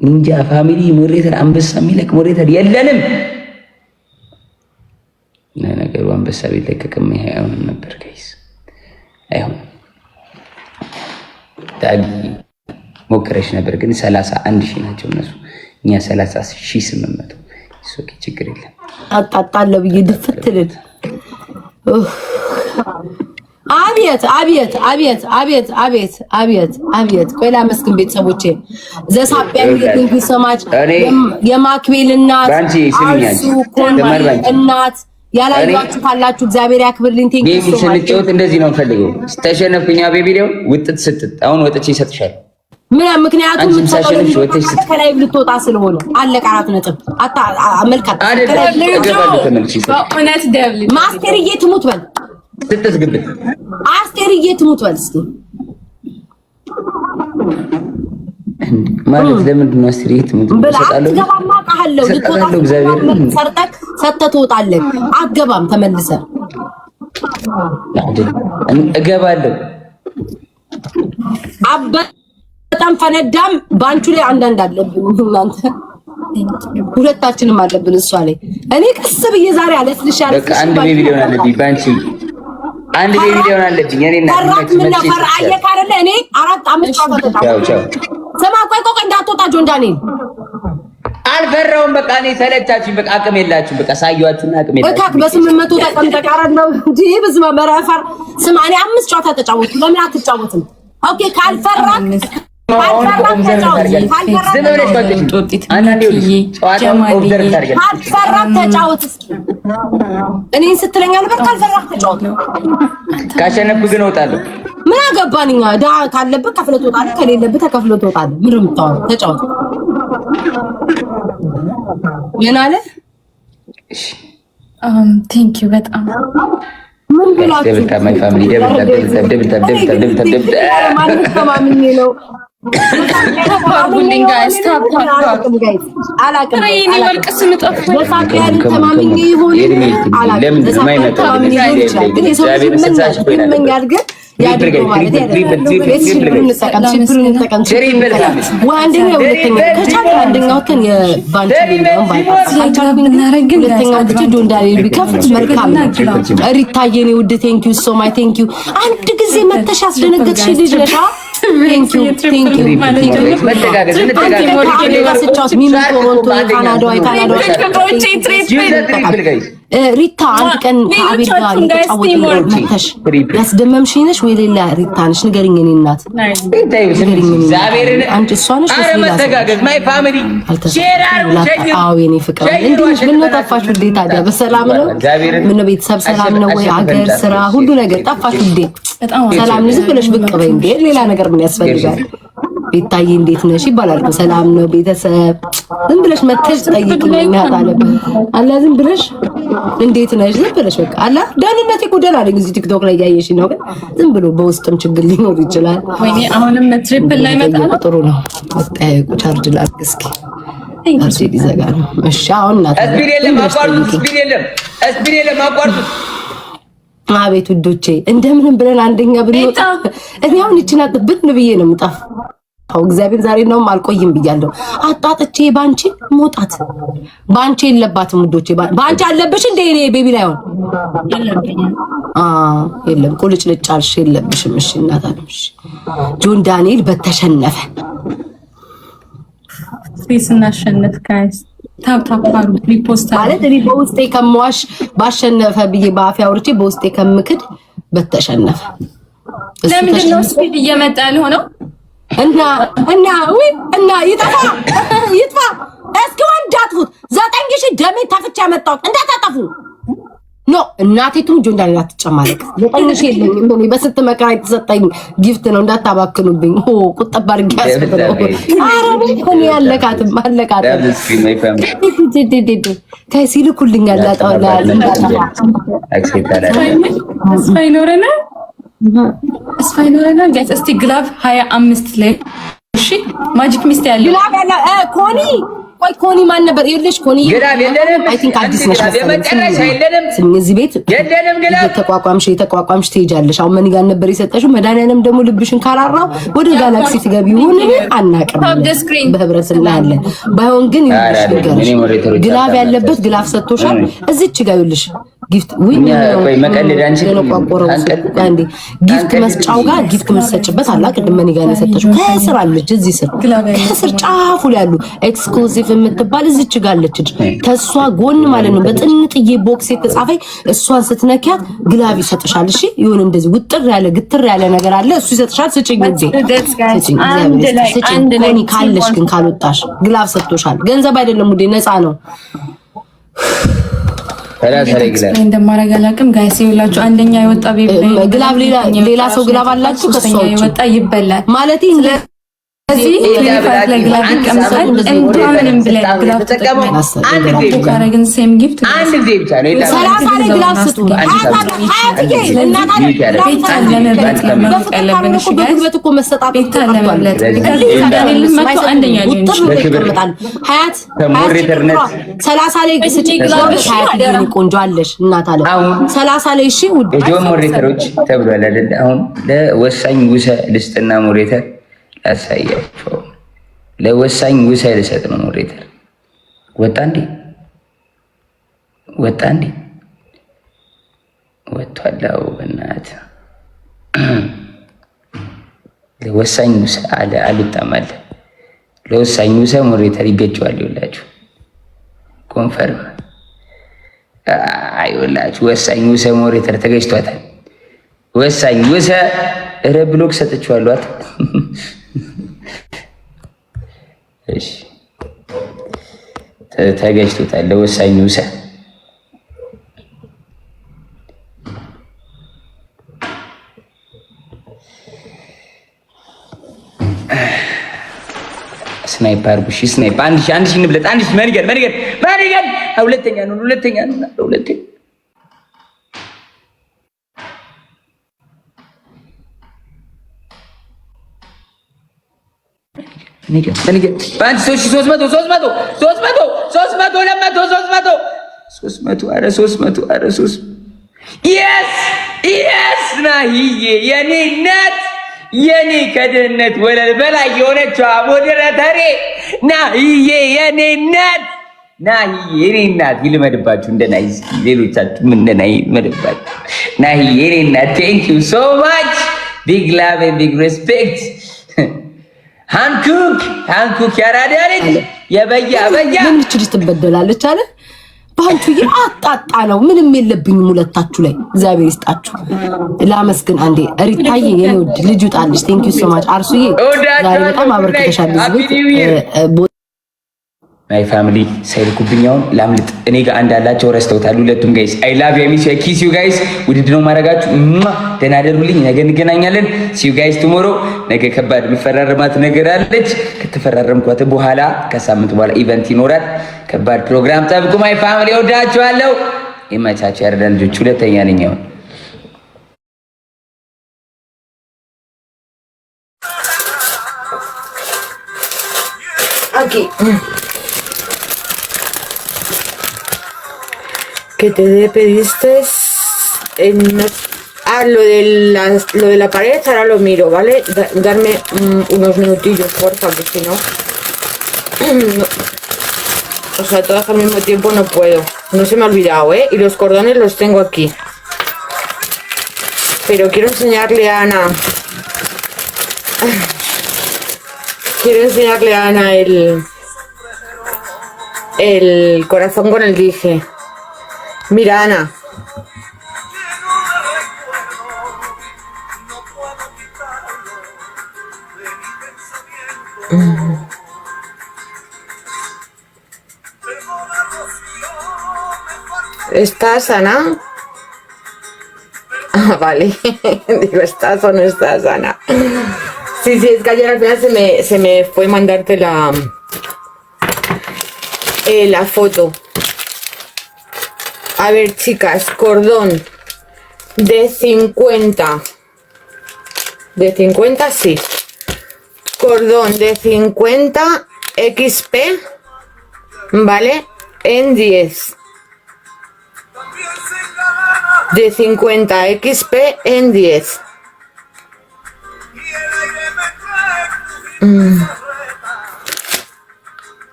Ninja Family moderator አንበሳ የሚለቅ moderator የለንም። ለነገሩ አንበሳ ቢለቀቅም ይሄ አይሆንም ነበር guys፣ አይሆንም። ዳጊ ሞክረሽ ነበር ግን 31,000 ናቸው እነሱ፣ እኛ 30,800። Okay ችግር የለም። አጣጣለሁ ብዬ ድፍት ልል። አቤት አቤት አቤት አቤት አቤት አቤት አቤት። ቆይ ላመስግን ቤተሰቦቼ። ዘሳቢያን thank you so much። የማክቤል እናት አርሱ ኮንዲ እናት ያላያችሁ ካላችሁ እግዚአብሔር ያክብርልኝ። Thank you baby so much። ስንጫወት እንደዚህ ነው የምፈልገው። ተሸነፍኩኛ baby ሊሆን ውጥት ስጥት አሁን ወጥቼ ይሰጥሻል። ምን ምክንያቱም አንቺም ሳሸንፍሽ ወጥተሽ ስጥ። ከላይ ልትወጣ ስለሆነ አለቀ። 4 ነጥብ አታ አመልካት አይደለም እገባለሁ ተመልሼ በእውነት double ማስቴርዬ ትሙት በል፣ ስጥት ግብት አስቴርዬ ትሙት በል እስኪ። ማለት ለምንድን ነው አስቴርዬ ትሙት? በል እሰጣለሁ አትገባማ፣ አውቃለሁ። ልትወጣ እሰጣለሁ እግዚአብሔር ሰርጠክ ሰጥተህ ትወጣለህ። አትገባም ተመልሰህ እገባለሁ። አበጣም ፈነዳም ባንቹ ላይ አንዳንድ አለብን። እናንተ ሁለታችንም አለብን እሷ ላይ። እኔ ቀስ ብዬ ዛሬ አለስልሽ በቃ አንድ baby ሊሆን አለብኝ ባንቺ አንድ baby ሊሆን አለብኝ። እኔ እና ፈራት ምን ነው ፈራ አየህ አይደለ? እኔ አራት አምስት ጨዋታ ቻው ተጫወትኩ። ቻው። ስማ ቆይ ቆይ እንዳትወጣ ጆን ዳንኤል አልፈራውም። በቃ እኔ ሰለቻችሁኝ። በቃ አቅም የላችሁም። በቃ ሳየኋችሁና አቅም እካክ የላችሁም። በ800 ተቀምጠህ ቃራት ነው እንጂ በስመ አብ መራፈር። ስማ እኔ አምስት ጨዋታ ተጫወትኩ። ለምን አትጫወትም? Okay ካልፈራክ ካልፈራክ ተጫወት። ካልፈራክ ዝም ብለሽ ባለሽ ጦጢት አንዳንዴ ሚኪዬ ጨዋታውን observe ታደርጊያለሽ። ካልፈራክ ተጫወት። እስኪ እኔን ስትለኝ አልበር ካልፈራክ ተጫወት። ካሸነፍኩ ግን እወጣለሁ። ምን አገባን እኛ። ዕዳ ካለብህ ከፍለህ ትወጣለህ፣ ከሌለብህ ተከፍሎ ትወጣለህ። ምንድን ነው የምታወራው? ተጫወት። ምን አለ? እሺ Thank you በጣም ምን ብላችሁ Double tap my family double tap double tap double tap double tap double tap double tap ማንም ተማምኜ ነው አድርጉልኝ guys። Tap tap tap አላቅም የኔ ወርቅ ስም ጠፋኝ። በሳቢያን ተማምኜ ይሆን አላቅም። ለምንድን ነው የማይመጣው? ተማምኜ ሊሆን ይችላል፣ ግን የሰው ልጅ ይመኛል ይመኛል፣ ግን ያድርገው ማለት አይደለም። triple እንጠቀም፣ triple እንጠቀም፣ triple እንጠቀም። ወይ አንደኛ ሁለተኛ ከቻለ አንደኛው ተን የባንቺ ካልቻልኩኝ ግን ሁለተኛው ትቼ ጆን ዳንኤል ቢከፍት መልካም ነው። ሪታዬ የኔ ውድ thank you so much thank you። አንድ ጊዜ መተሽ አስደነገጥሽ ልጅ ነሽ። Thank you thank you። መተጋገዝ እንተጋገዝ። ስጫወት ሚሚ ቶሮንቶ፣ ካናዳ፣ የካናዳ ሪታ አንድ ቀን ከአቤል ጋር እየተጫወትን መተሽ ያስደመምሽኝ ነሽ ወይ ሌላ ሪታ ነሽ? ንገሪኝ። እኔ እናት አንቺ እሷ ነሽ ወይስ ሌላ ሰው? አዎ የኔ ፍቅር እንዴት ነሽ? ምነው ጠፋሽ ውዴ? ታዲያ በሰላም ነው? ምነው ቤተሰብ ሰላም ነው ወይ? አገር፣ ስራ፣ ሁሉ ነገር ጠፋሽ ውዴ። ሰላም ነው? ዝም ብለሽ ብቅ በይ እንዴ። ሌላ ነገር ምን ያስፈልጋል? ቤታዬ እንዴት ነሽ ይባላል እኮ ሰላም ነው ቤተሰብ። ዝም ብለሽ መተሽ ጠይቂኝ። አለ አላ ዝም ብለሽ እንዴት ነሽ ዝም ብለሽ በቃ አላ ደህንነቴ እኮ ደህና ነኝ። እዚህ ቲክቶክ ላይ ያየሽ ነው። ግን ዝም ብሎ በውስጥም ችግር ሊኖር ይችላል። ወይኔ አሁንም triple ላይ መጣ ነው። ጥሩ ነው መጠያየቁ። ቻርጅ ላድርግ እስኪ ቻርጅ ሊዘጋ ነው። እሺ አሁን እናት speed የለም አቋርጡት። speed የለም፣ speed የለም አቋርጡት። አቤት ውዶቼ እንደምንም ብለን አንደኛ ብንወጣ እኔ አሁን ይችን ብን ብዬ ነው የምጠፋው። እግዚአብሔር ዛሬ ነው አልቆይም ብያለሁ። አጣጥቼ ባንቺ መውጣት ባንቺ የለባትም ውዶቼ። ባንቺ አለብሽ እንደ እኔ ቤቢ ላይ ሆን የለም ቁልጭ ልጭ አልሽ የለብሽም። እሺ እናት አለምሽ ጆን ዳንኤል በተሸነፈ ስናሸንፍ guys tap tap አድርጉ repost ማለት እኔ በውስጤ ከመዋሽ ባሸነፈ ብዬ በአፌ አውርቼ በውስጤ ከምክድ በተሸነፈ። ለምንድን ነው speed እየመጣ ያልሆነው? እና እና ወይ እና ይጥፋ ይጥፋ። እስኪ ወንድ አጥፉት። 9000 ደሜ ታፍቻ ያመጣሁት እንዳታጠፉ። No እናቴ ትሙት ጆን ዳንኤል አትጨማለቅ። 9000 የለኝም እኔ በስንት መከራ የተሰጠኝ gift ነው። እንዳታባክኑብኝ። ኦ ቁጠባ አድርጌ ያስብለው። ኧረ እኔ አለካትም አለካትም። guys ይልኩልኛል። ተስፋ ይኖረናል፣ ተስፋ ይኖረናል። guys እስቲ glove 25 ላይ እሺ፣ magic mist ያለው glove ያለ ኮኒ ቆይ ኮኒ ማን ነበር? ይኸውልሽ ኮኒ glove የለንም። I think አዲስ ነሽ መሰለኝ። ስሚ እዚህ ቤት የለንም glove። እየተቋቋምሽ እየተቋቋምሽ ትሄጃለሽ። አሁን money gun ነበር የሰጠሽው። መድኃኒዓለም ደግሞ ልብሽን ካራራው ወደ ጋላክሲ ትገቢ ይሁን አናውቅም። በህብረት እናያለን። ባይሆን ግን ይኸውልሽ ልንገርሽ፣ glove ያለበት glove ሰጥቶሻል። እዚች ጋር ይኸውልሽ gift win gift መስጫው ጋር gift የምትሰጭበት አላ ቅድም money gun የሰጠሽው ከስር አለች። እዚህ ስር ከስር ጫፉ ላይ ያሉ exclusive የምትባል እዚች ጋር አለች። ከእሷ ጎን ማለት ነው በጥንጥዬ box የተጻፈኝ እሷን ስትነኪያት glove ይሰጥሻል። እሺ ይሁን እንደዚህ ውጥር ያለ ግትር ያለ ነገር አለ። እሱ ይሰጥሻል። ስጭኝ እንዴ ስጭኝ፣ ስጭኝ። ኮኒ ካለሽ ግን ካልወጣሽ glove ሰጥቶሻል። ገንዘብ አይደለም ውዴ፣ ነፃ ነው። እንደማደርግ አላውቅም። guys ይኸውላችሁ አንደኛ የወጣ glove ሌላ ሰው glove አላችሁ። ከሷ የወጣ ይበላል ማለት ስለዚህ ላይ glove ይቀመጣል። እንደምንም ብለን glove ተጠቅመን ካረግን same gift አንድ ጊዜ ብቻ ነው። 30 ላይ glove ስጡ። ቤታን ለመብለጥ ነው መሮጥ ያለብን። እሺ guys በጉልበት እኮ መሰጣጠት ቤታን ለመብለጥ ዳንኤልን መጥቶ አንደኛ ሊሆን ይችላል። ሀያት 30 ላይ ስጪ። ሀያት ቆንጆ አለሽ እናት አለ 30 ላይ እሺ ውድ የጆን moderator ኦች ተብሏል አይደል? አሁን ለወሳኝ ውሰ ልስጥና moderator ላሳያቸው። ለወሳኝ ውሰ ልሰጥ ነው moderator። ወጣ እንዴ? ወጣ እንዴ? ወጥቷል። አዎ በእናትህ ለወሳኝ ውሰ አለ አልወጣም አለ። ለወሳኝ ውሰ moderator ይገጨዋል። ይኸውላችሁ confirm አይወላችሁ ወሳኝ ውሰ moderator ተገጭቷታል። ወሳኝ ውሰ ረ block ሰጥቼዋለሁ። እሺ ተገጭቶታል። ለወሳኝ ውሰ snipe አድርጉ። እሺ snipe 1000 1000 እንብለጥ። 1000 money gun money gun money gun ሁለተኛ ነው ሁለተኛ ነው ሁለተኛ በአንድ ሶስት ሺህ 300 300 300 300 200 300 300 ኧረ 300 ኧረ ሦስት yes yes ናሂዬ የኔ እናት የኔ ከድህነት ወለል በላይ የሆነችዋ moderator ኤ ናሂዬ የኔ እናት ናሂዬ የኔ እናት ይልመድባችሁ እንደ ናሂ እስኪ ሌሎቻችሁም እንደ ናሂ ይልመድባችሁ። ናሂዬ የኔ እናት thank you so much big love and big respect። ሃንኩክ ሃንኩክ ያራዳ ልጅ የበያ በያ ምን ልጅ ትበደላለች አለ። ባንቹዬ አጣጣ ነው። ምንም የለብኝም ሁለታችሁ ላይ እግዚአብሔር ይስጣችሁ። ላመስግን አንዴ ሪታዬ፣ የኔ ውድ ልጅ ውጣልሽ። Thank you so much አርሱዬ፣ ዛሬ በጣም አበርክተሻል። እዚህ ቤት My family ሳይልኩብኝ አሁን ላምልጥ። እኔ ጋር አንድ አላቸው ረስተውታል ሁለቱም። Guys, I love you, miss you, kiss you guys። ውድድ ነው ማድረጋችሁ። ደህና ደሩልኝ። ነገ እንገናኛለን። See you guys tomorrow። ነገ ከባድ የምፈራረማት ነገር አለች። ከተፈራረምኳት በኋላ ከሳምንት በኋላ event ይኖራል። ከባድ ፕሮግራም ጠብቁ። My family ወዳችኋለሁ። ይመቻችሁ። ያረዳ ልጆች ሁለተኛ ነኝ አሁን። Aquí. Que te pediste en ah, lo de la pared, ahora lo miro, ¿vale? Darme unos minutillos, porfa, que si no, no. O sea, todas al mismo tiempo no puedo. No se me ha olvidado, ¿eh? Y los cordones los tengo aquí. Pero quiero enseñarle a Ana. Quiero enseñarle a Ana el corazón con el dije. Mira, Ana. ¿Estás, Ana? Ah, vale. Digo, ¿estás o no estás, Ana? Sí, sí, es que ayer al final se me fue mandarte la foto. A ver, chicas, cordón de 50. De 50, sí. Cordón de 50 XP, ¿vale? En 10. De 50 XP en 10.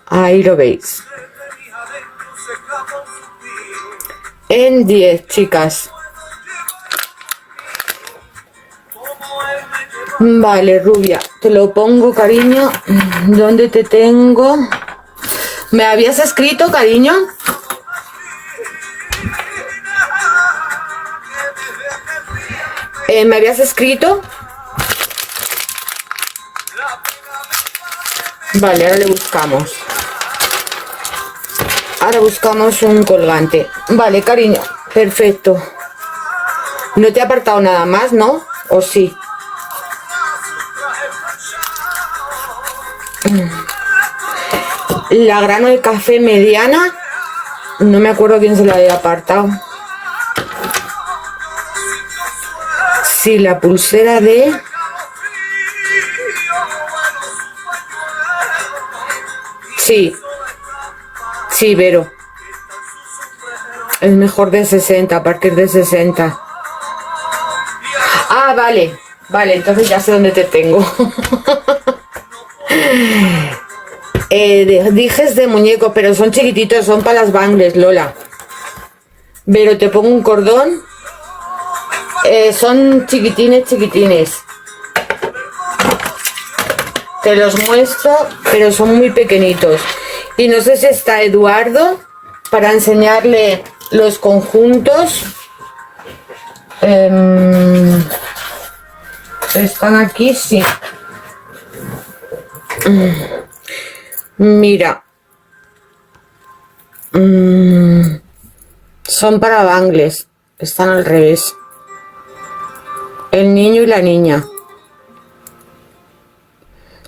Ahí lo veis. En 10, chicas. Vale, rubia, te lo pongo, cariño. ¿Dónde te tengo? ¿Me habías escrito, cariño? ¿Me habías escrito? Vale, ahora le buscamos. Ahora buscamos un colgante. Vale, cariño, perfecto. No te he apartado nada más, ¿no? ¿O sí? La grano de café mediana. No me acuerdo quién se la había apartado. Sí, la pulsera de... Sí. Sí, Vero. Es mejor de 60, a partir de 60. Ah, vale. Vale, entonces ya sé dónde te tengo. Dijes de muñeco, pero son chiquititos, son para las bangles, Lola. Pero te pongo un cordón. Son chiquitines, chiquitines. Te los muestro, pero son muy pequeñitos. Y no sé si está Eduardo para enseñarle los conjuntos. Están aquí, sí. Mira. Son para bangles. Están al revés. El niño y la niña.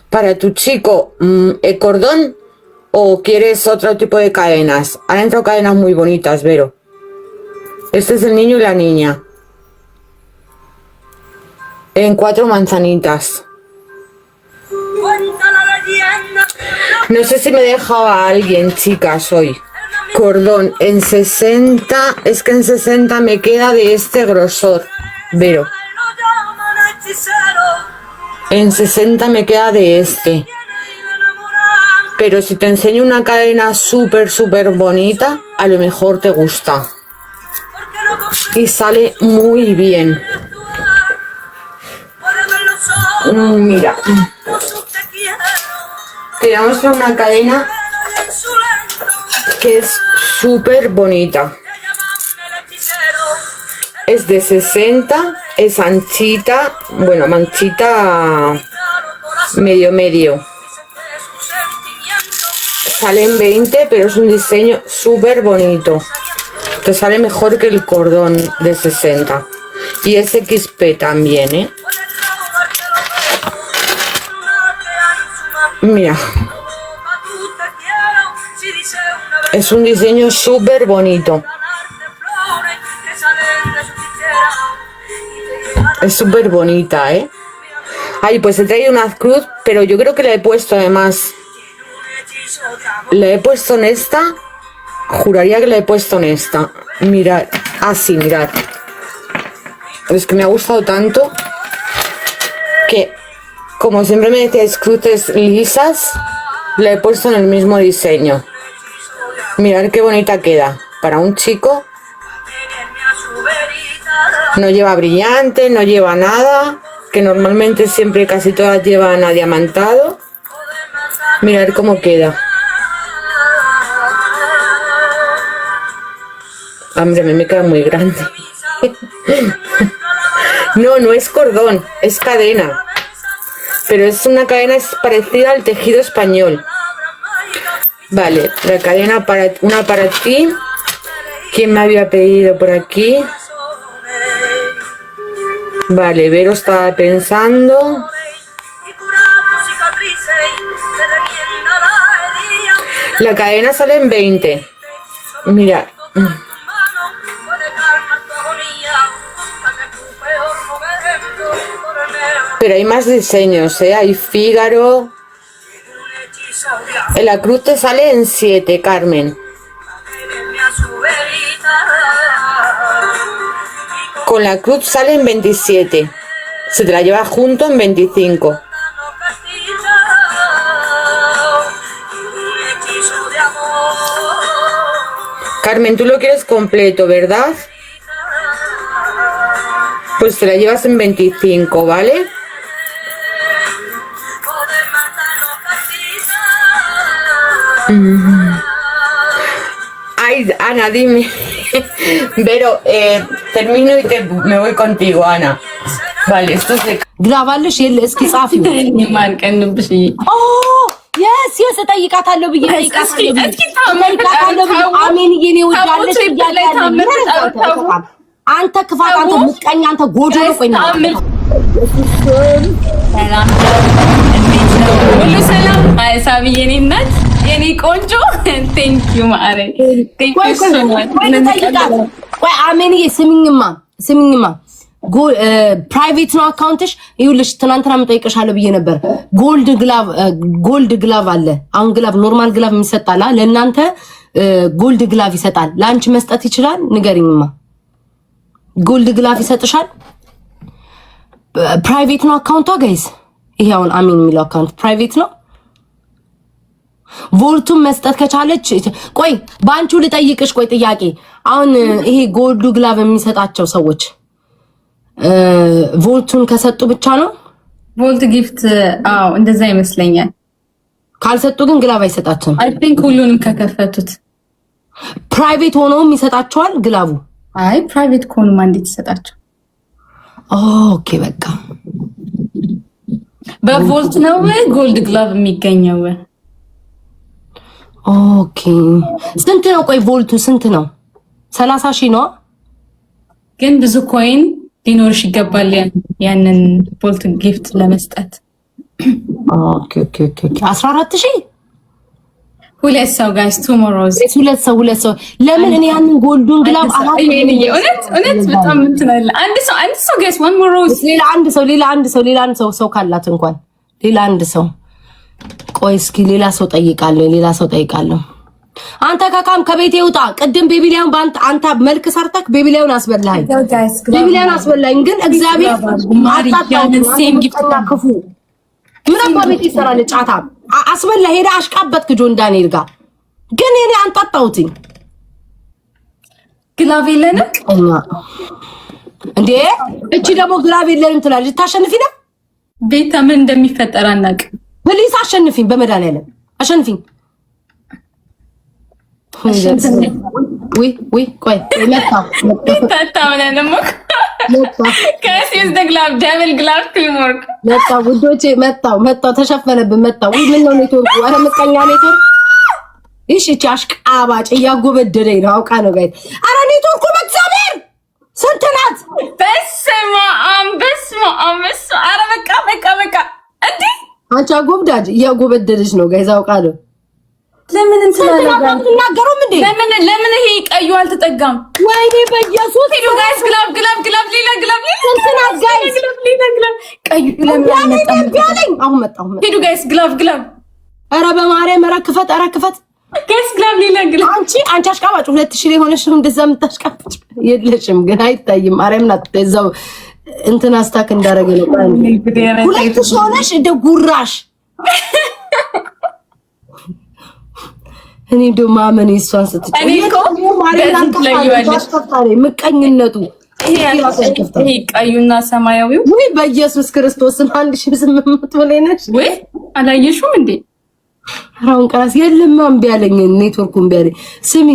Para tu chico, ¿el cordón o quieres otro tipo de cadenas? Han entrado cadenas muy bonitas, Vero. Este es el niño y la niña. En 4 manzanitas. No sé si me dejaba alguien, chicas, hoy. Cordón en 60. Es que en 60 me queda de este grosor, Vero. En 60 me queda de este. Pero si te enseño una cadena súper, súper bonita, a lo mejor te gusta. Y sale muy bien. Mira. Te voy a mostrar una cadena que es Súper bonita. Es de 60, es anchita, bueno, manchita medio medio. Sale en 20, pero es un diseño súper bonito. Te sale mejor que el cordón de 60. Y es XP también, ¿eh? Mira. Es un diseño súper bonito. Es súper bonita, ¿eh? Ay, pues he traído una cruz, pero yo creo que la he puesto además. La he puesto en esta. Juraría que la he puesto en esta. Mirad. Ah, sí, mirad. Es que me ha gustado tanto que, como siempre me decíais cruces lisas, la he puesto en el mismo diseño. Mirad qué bonita queda. Para un chico. No lleva brillante, no lleva nada, que normalmente siempre casi todas llevan adiamantado. Mirad cómo queda. Hombre, a mí me queda muy grande. No, no es cordón, es cadena. Pero es una cadena es parecida al tejido español. Vale, la cadena para una para ti. ¿Quién me había pedido por aquí? Vale, Vero estaba pensando. La cadena sale en 20. Mira. Pero hay más diseños, ¿eh? Hay Fígaro. En la cruz te sale en 7, Carmen. Con la cruz sale en 27. Se te la lleva junto en 25. Carmen, tú lo quieres completo, ¿verdad? Pues te la llevas en 25, ¿vale? Ay, Ana, dime. Pero termino y me voy contigo, Ana. Vale, esto es de... Grabarlo እስኪ ጻፊው። Yes yes እጠይቃታለሁ ብዬ እጠይቃታለሁ ብዬ አሜን የኔ ውዳለች አንተ ክፋት፣ አንተ ምቀኛ፣ አንተ ጎጆ ነው። ቆይ ሁሉ ሰላም ሳቢ የኔ እናት የኔ ቆንጆ thank you ማሬ thank you so much። ቆይ አሜንዬ ስሚኝማ ስሚኝማ private ነው account ሽ። ይኸውልሽ ትናንትና እጠይቅሻለሁ ብዬ ነበር። Gold glove gold glove አለ። አሁን glove normal glove የሚሰጣል ለእናንተ gold glove ይሰጣል። ለአንቺ መስጠት ይችላል? ንገሪኝማ። Gold glove ይሰጥሻል? Private ነው account ቷ guys። ይሄ አሁን አሜን የሚለው account private ነው። Vault ኡን መስጠት ከቻለች ቆይ በአንቺው ልጠይቅሽ። ቆይ ጥያቄ አሁን ይሄ gold ኡ glove የሚሰጣቸው ሰዎች vault ኡን ከሰጡ ብቻ ነው Vault gift? አዎ እንደዛ ይመስለኛል። ካልሰጡ ግን glove አይሰጣቸውም። I think ሁሉንም ከከፈቱት Private ሆኖም ይሰጣቸዋል glove ኡ። አይ private ከሆኑማ እንዴት ይሰጣቸው? Okay በቃ በ vault ነው gold glove የሚገኘው። Okay ስንት ነው? ቆይ vault ኡ ስንት ነው? 30,000 ነው። ግን ብዙ coin ሊኖርሽ ይገባል ያንን vault gift ለመስጠት። Okay okay okay 14,000 ሁለት ሰው guys tomorrow's ሁለት ሰው ሁለት ሰው ለምን እኔ ያንን gold ኡን glove እውነት እውነት በጣም እንትን አለ። አንድ ሰው አንድ ሰው guys one more rose ሌላ አንድ ሰው ሌላ አንድ ሰው ሌላ አንድ ሰው ሰው ካላት እንኳን ሌላ አንድ ሰው ቆይ እስኪ ሌላ ሰው ጠይቃለሁ። ሌላ ሰው ጠይቃለሁ። አንተ ካካም ከቤቴ ውጣ። ቅድም baby ሊያን በአንተ አንተ መልክ ሰርተክ baby ሊያን አስበላኸኝ፣ baby ሊያን አስበላኸኝ። ግን እግዚአብሔር አጣጣው ክፉ ምን አባ ቤት ይሰራል? ጫታ አስበላ ሄዳ አሽቃበትክ ጆን ዳንኤል ጋር ግን እኔ አንጣጣሁትኝ። Glove የለንም እንዴ? እቺ ደግሞ glove የለንም ትላለች። ታሸንፊ ነው ቤታ ምን እንደሚፈጠር አናውቅም። Please አሸንፊኝ፣ በመድኃኒዓለም አሸንፊኝ። ውይ ውይ፣ ቆይ መጣ። ታታምነንም። Guys, use the glove, double glove, teamwork. መጣ ውዶቼ፣ መጣው መጣው፣ ተሸፈነብን። መጣው። ውይ ምን ነው ኔትወርኩ? ኧረ ምቀኛ ኔትወርክ። እሺ፣ እቺ አሽቃባጭ እያጎበደደኝ ነው አውቃ ነው guys። ኧረ ኔትወርኩ በእግዚአብሔር ስንት ናት? በስመ አብ፣ በስመ አብ፣ በስመ ኧረ በቃ በቃ በቃ እንዴ! አንቺ አጎብዳጅ እያጎበደደች ነው guys፣ አውቃ ነው። ለምን እንትን አለ? አትናገሩም እንዴ? ለምን ይሄ ቀዩ አልተጠጋም? ወይኔ በኢየሱስ! ሂዱ guys፣ glove, glove, glove፣ ሌላ glove፣ ሌላ ስንት ናት guys? Glove፣ ሌላ glove። ቀዩ ለምን አልመጣም? እምቢ አለኝ። አሁን መጣሁ። መጣሁ። ሂዱ guys፣ glove, glove። ኧረ በማርያም፣ ኧረ ክፈት፣ ኧረ ክፈት። Guys, glove፣ ሌላ glove። አንቺ አሽቃባጭ 2000 ላይ ሆነሽ ነው እንደዛ የምታሽቃባጭ። የለሽም ግን አይታይም። ማርያም ናት እዛው እንትን አስታክ እንዳደረገ ነው። 2000 ሆነሽ እንደ ጉራሽ። እኔ እንደው ማመን እሷን ስትጮህ እኔ እኮ ምቀኝነቱ ይሄ ቀዩና ሰማያዊው ወይ በኢየሱስ ክርስቶስ 1800 ላይ ነሽ። ወይ አላየሽውም እንዴ? አሁን ቀራስ የለም እምቢ አለኝ፣ ኔትወርኩ እምቢ አለኝ። ስሚ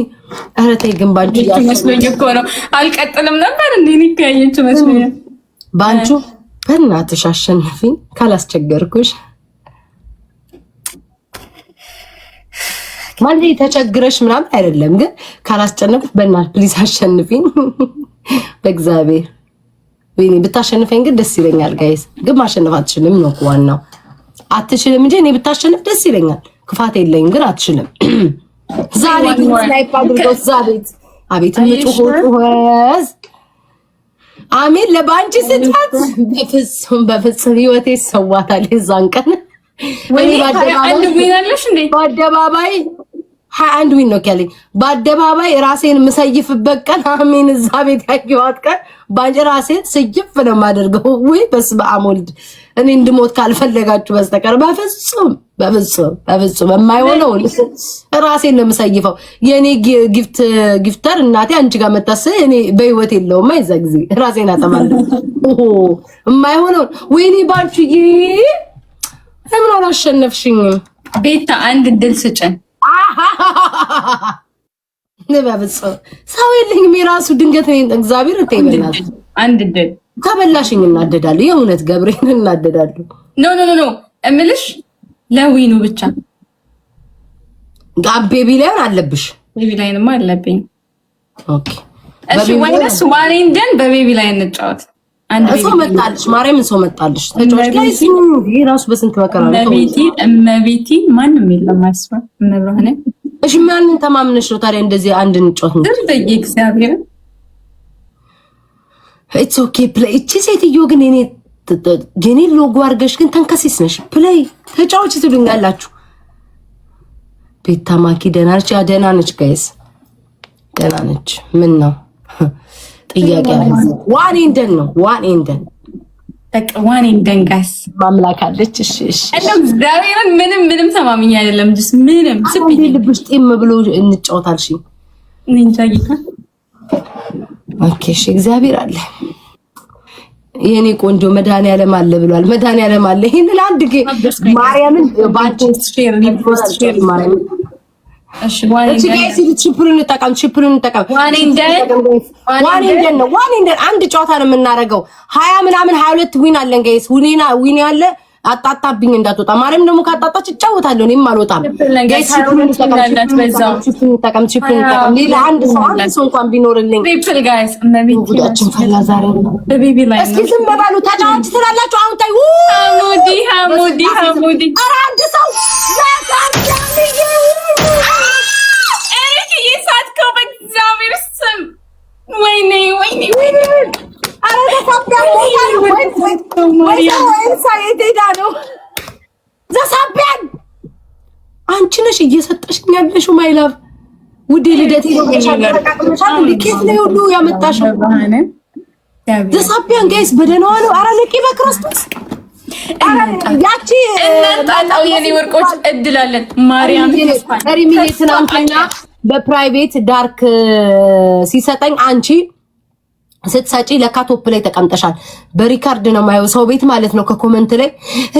ኧረ ተይ ግን ባንቺ መስሎኝ እኮ ነው። አልቀጥልም ነበር እንዴ? እኔ እኮ ያየችው መስሎኝ። ባንቹ በእናትሽ አሸንፊኝ ካላስቸገርኩሽ። ማለት ተቸግረሽ ምናምን አይደለም፣ ግን ካላስጨነቅኩሽ በእናትሽ please አሸንፊኝ በእግዚአብሔር። ወይኔ ብታሸንፈኝ ግን ደስ ይለኛል። Guys ግን ማሸነፍ አትችልም ነው ዋናው። አትችልም እንጂ እኔ ብታሸንፍ ደስ ይለኛል። ክፋት የለኝም፣ ግን አትችልም። ዛሬ ግን snipe አድርገው እዛ ቤት አቤት ምጩሆ ጩኸዝ አሜን ለባንቺ ስጣት። በፍጹም በፍጹም ህይወቴ ይሰዋታል። የዛን ቀን እኔ አንድ win አለሽ እንዴ? በአደባባይ 21 win ነው ያለኝ። በአደባባይ ራሴን የምሰይፍበት ቀን አሜን፣ እዛ ቤት ያየኋት ቀን ባንቺ ራሴን ስይፍ ነው የማደርገው። ውይ በስመ አብ ወልድ፣ እኔ እንድሞት ካልፈለጋችሁ በስተቀር በፍጹም በፍጹም በፍጹም የማይሆነውን ራሴን ነው የምሰይፈው። የኔ gifter እናቴ አንቺ ጋር መታስ እኔ በህይወት የለውም። የዛ ጊዜ ራሴን አጠማለሁ። ኦሆ የማይሆነውን ወይኔ ባንቺዬ ለምን አላሸነፍሽኝም? ቤታ አንድ እድል ስጭን። በፍጹም ሰው የለኝም። የራሱ ድንገት ነው እግዚአብሔር እተይ በእናትሽ አንድ እድል። ከበላሽኝ እናደዳለሁ። የእውነት ገብርኤል እናደዳለሁ። No, no, no, no፣ እምልሽ ለ win ኡ ብቻ። Baby lion አለብሽ። Baby lion ማ አለብኝ። Okay. እሺ ወይንስ one and done በ baby lion እንጫወት። አንድ ሰው መጣልሽ፣ ማርያምን ሰው መጣልሽ። ተጫዋች ላይ ይሄ ራሱ በስንት መከራ ነው። እመቤቴ እመቤቴ ማንም የለም አስባ እመብርሃኔ። እሺ ማንን ተማምነሽ ነው ታዲያ እንደዚህ አንድ እንጫወት ነው? ዝም በይ እግዚአብሔር። It's okay, play። እቺ ሴትዮ ግን የኔ ሎጎ አድርገሽ ግን ተንከሲስ ነሽ። Play ተጫዋች ትሉኛላችሁ። ቤታ ማኪ ደህና ነች? Yeah ደህና ነች guys፣ ደህና ነች። ምን ነው ጥያቄ አለ? One and done ነው፣ one and done። በቃ one and done guys። ማምላክ አለች። እሺ እሺ። እንደው እግዚአብሔርን ምንም ምንም ተማምኛ አይደለም። Just ምንም። ስፒ ልብሽ ጤም ብሎ እንጫወታልሽኝ። እኔ እንጃ ጌታ። Okay እሺ፣ እግዚአብሔር አለ። የኔ ቆንጆ መድኃኒዓለም አለ ብሏል። መድኃኒዓለም አለ። ይሄንን አንድ ጊዜ ማርያምን ባንቺ Share, repost, share. ማርያምን። እሺ one እቺ guys triple ኡን እንጠቀም፣ triple ኡን እንጠቀም። One and done. One and done ነው። One and done አንድ ጨዋታ ነው የምናደርገው። 20 ምናምን 22 win አለን guys። Win ና win ያለ አጣጣብኝ እንዳትወጣ። ማርያም ደግሞ ካጣጣች እጫወታለሁ፣ እኔም አልወጣም። Guys triple ኡን እንጠቀም፣ triple ኡን እንጠቀም፣ triple ኡን እንጠቀም። ሌላ አንድ ሰው አንድ ሰው እንኳን ቢኖርልኝ። Triple guys እመቤቴ። ጉዳችን ፈላ ዛሬ። በ baby lion እስኪ ዝም በሉ ተጫዋች ትላላችሁ። አሁን ታይ። ሐሙዲ ሐሙዲ ሐሙዲ። ኧረ አንድ ሰው። ኤሪክ እየሳትከው በእግዚአብሔር ስም። ወይኔ ወይኔ ወይኔ! ኧረ ተሳቢያ የት ሄዳ ነው? ዘሳቢያን አንቺ ነሽ እየሰጠሽኝ ያለሽው my love ውዴ፣ ልደቴ ነው ተጠቃቅመሻል እንዴ? ኬት ነው ሁሉ ያመጣሽው? ዘሳቢያን guys በደህናዋ ነው። ኧረ ንቂ በክርስቶስ ያቺ። እናጣጣው የኔ ወርቆች እድል አለን። ማርያም። ሪሚዬ ትናንትና በ private dark ሲሰጠኝ አንቺ ስትሰጪ ለካ top ላይ ተቀምጠሻል። በ record ነው የማየው ሰው ቤት ማለት ነው። ከ comment ላይ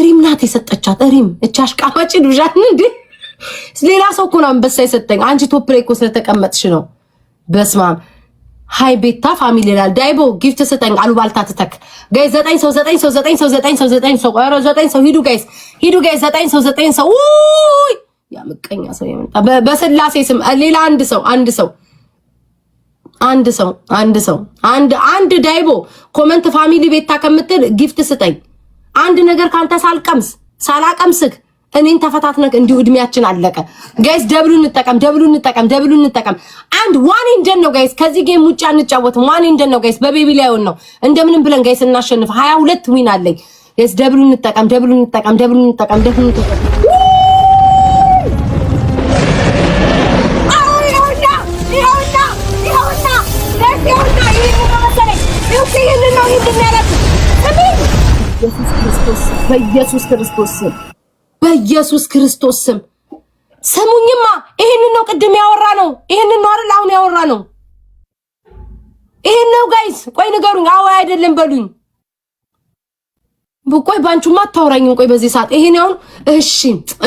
ሪም ናት የሰጠቻት። ሪም እቻ አሽቃባጭ ዱዣን እንዴ። ሌላ ሰው እኮ ነው አንበሳ የሰጠኝ። አንቺ top ላይ እኮ ስለተቀመጥሽ ነው። በስማም hi ቤታ family ይላል። ዳይቦ gift ስጠኝ። አሉባልታ ትተክ guys። ዘጠኝ ሰው፣ ዘጠኝ ሰው፣ ዘጠኝ ሰው፣ ዘጠኝ ሰው፣ ዘጠኝ ሰው፣ ኧረ ዘጠኝ ሰው ሂዱ guys፣ ሂዱ guys። ዘጠኝ ሰው፣ ዘጠኝ ሰው። ውይ ያ ምቀኛ ሰው የመጣ። በስላሴ ስም ሌላ አንድ ሰው፣ አንድ ሰው፣ አንድ ሰው፣ አንድ ሰው፣ አንድ አንድ ዳይቦ comment family ቤታ ከምትል gift ስጠኝ። አንድ ነገር ካንተ ሳልቀምስ ሳላቀምስክ እኔን ተፈታትነክ እንዲሁ እድሜያችን አለቀ። Guys፣ double ኡ እንጠቀም፣ double ኡ እንጠቀም፣ double ኡ እንጠቀም። አንድ one and done ነው guys። ከዚህ game ውጭ አንጫወትም። One and done ነው guys። በ baby lion ነው እንደምንም ብለን guys እናሸንፍ። 22 win አለኝ guys። Double ኡ እንጠቀም፣ double ኡ እንጠቀም፣ double ኡ እንጠቀም፣ double ኡ እንጠቀም። ይኸውና፣ ይኸውና፣ ይኸውና guys፣ ይኸውና ይሄንን ነው መሰለኝ። ይኸው ይሄንን ነው ይሄንን ያላችሁ። ኢየሱስ ክርስቶስ፣ በኢየሱስ ክርስቶስ ስም፣ በኢየሱስ ክርስቶስ ስም ስሙኝማ፣ ይሄንን ነው ቅድም ያወራ ነው። ይሄንን ነው አይደል? አሁን ያወራ ነው። ይሄን ነው guys። ቆይ ንገሩኝ። አዎ አይደለም በሉኝ። ቆይ ባንቹማ አታወራኝም። ቆይ በዚህ ሰዓት ይሄን አሁን እሺ፣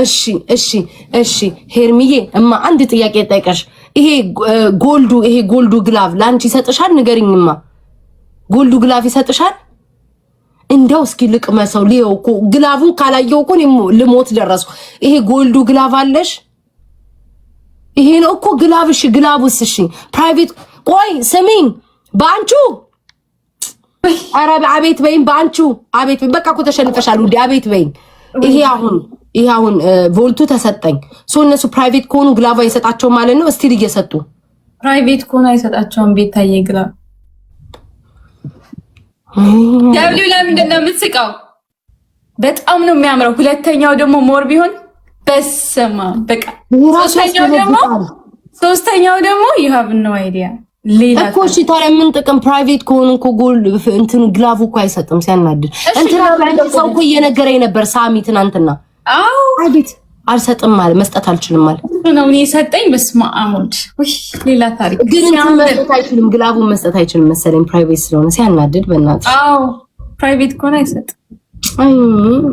እሺ፣ እሺ፣ እሺ። ሄርሚዬ እማ አንድ ጥያቄ ጠይቀሽ፣ ይሄ gold ኡ glove ለአንቺ ይሰጥሻል? ንገሪኝማ። Gold ኡ glove ይሰጥሻል? እንደው እስኪ ልቅመሰው ሊየው እኮ glove ኡን ካላየው እኮ እኔም ልሞት ደረሱ። ይሄ gold ኡ glove አለሽ? ይሄ ነው እኮ glove። እሺ glove ኡስ? እሺ private፣ ቆይ ስሚኝ፣ በአንቹ ኧረ አቤት በይኝ፣ በአንቹ አቤት በይኝ። በቃ እኮ ተሸንፈሻል ውዴ፣ አቤት በይኝ። ይሄ አሁን vault ኡ ተሰጠኝ። So እነሱ private ከሆኑ glove አይሰጣቸውም ማለት ነው። Still እየሰጡ Private ከሆነ አይሰጣቸውም። ቤታዬ glove W ለምንድን ነው የምትስቀው? በጣም ነው የሚያምረው። ሁለተኛው ደግሞ more ቢሆን በስማ በቃ ሶስተኛው ደግሞ you have no idea ሌላ እኮ። እሺ ታዲያ ምን ጥቅም? Private ከሆኑ እኮ gold እንትኑ glove እኮ አይሰጥም። ሲያናድድ። እንትና ሰው እኮ እየነገረኝ ነበር ሳሚ ትናንትና። አዎ። Private አልሰጥም አለ፣ መስጠት አልችልም አለ። ነው እኔ የሰጠኝ። በስመ አብ ወልድ፣ ውይ ሌላ ታሪክ። ግን እንትን መስጠት አይችልም፣ glove ኡን መስጠት አይችልም መሰለኝ private ስለሆነ። ሲያናድድ በእናትሽ። አዎ፣ private ከሆነ አይሰጥም።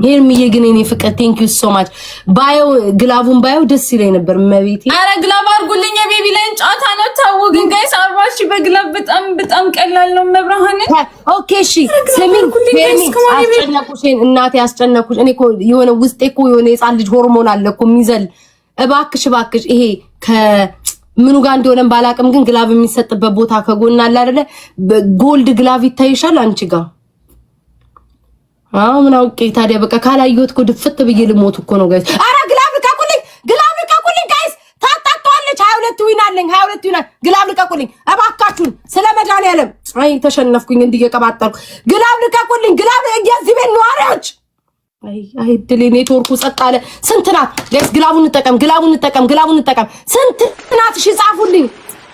ሄርሚዬ ግን የኔ ፍቅር thank you so much። ባየው glove ኡን ባየው ደስ ይለኝ ነበር መቤቴ። አረ glove አድርጉልኝ። የ baby lion ጨዋታ ነው። ታው ግን guys 40,000 በ glove በጣም በጣም ቀላል ነው። መብርሃንን Okay እሺ፣ ስሚኝ ሄርሚ፣ አስጨነቁሽ እናቴ አስጨነቁሽ። እኔ እኮ የሆነ ውስጤ እኮ የሆነ የህፃን ልጅ ሆርሞን አለ እኮ የሚዘል። እባክሽ እባክሽ፣ ይሄ ከምኑ ጋር እንደሆነ ባላቅም ግን glove የሚሰጥበት ቦታ ከጎን አለ አይደለ? Gold glove ይታይሻል አንቺ ጋር? አዎ ምን አውቄ ታዲያ። በቃ ካላየሁት እኮ ድፍት ብዬ ልሞት እኮ ነው guys። አረ glove ልቀቁልኝ፣ Glove ልቀቁልኝ guys። ታጣጣዋለች። 22 win አለኝ፣ 22 win። Glove ልቀቁልኝ እባካችሁን፣ ስለ መድኃኒዓለም። አይ ተሸነፍኩኝ እንዲህ እየቀባጠርኩ። Glove ልቀቁልኝ፣ glove የዚህ ቤት ነዋሪዎች። አይ አይ ድሌ ኔትወርኩ ጸጥ አለ። ስንት ናት guys? Glove ኡን እንጠቀም፣ Glove ኡን እንጠቀም፣ Glove ኡን እንጠቀም። ስንት ናት? እሺ ጻፉልኝ።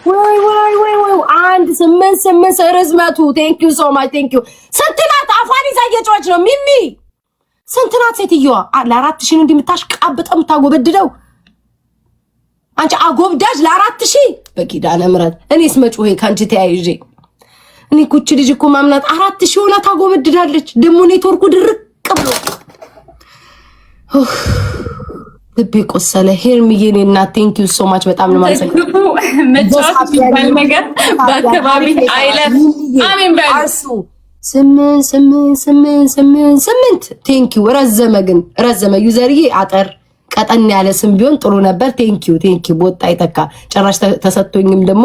ወይ ወይ ወይ ወይ አንድ ስምንት ስምንት ርዝመቱ። Thank you so much, thank you። ስንት ናት? አፏን ይዛ እየጮኸች ነው ሚሚ። ስንት ናት ሴትየዋ? ለ4,000 ነው እንዲህ የምታሽቃብጠው የምታጎበድደው። አንቺ አጎብዳጅ ለ4,000 በኪዳነ ምሕረት እኔስ መጮሄ ከአንቺ ተያይዤ። እኔ ኩቺ ልጅ እኮ ማምናት 4,000 ሆና ታጎበድዳለች። ደግሞ ኔትወርኩ ድርቅ ብሎ ልቤ ቆሰለ። ሄርሚዬ የኔ እናት thank you so much፣ በጣም ነው የማመሰግነው። ክፉ መጫወት የሚባል ነገር በአካባቢ አይለፍ። አሜን በሉ። አርሱ ስምንት ስምንት ስምንት ስምንት ስምንት። Thank you። ረዘመ ግን ረዘመ። User ዬ አጠር ቀጠን ያለ ስም ቢሆን ጥሩ ነበር። Thank you, thank you። ቦጣ ይተካ ጭራሽ ተሰጥቶኝም ደግሞ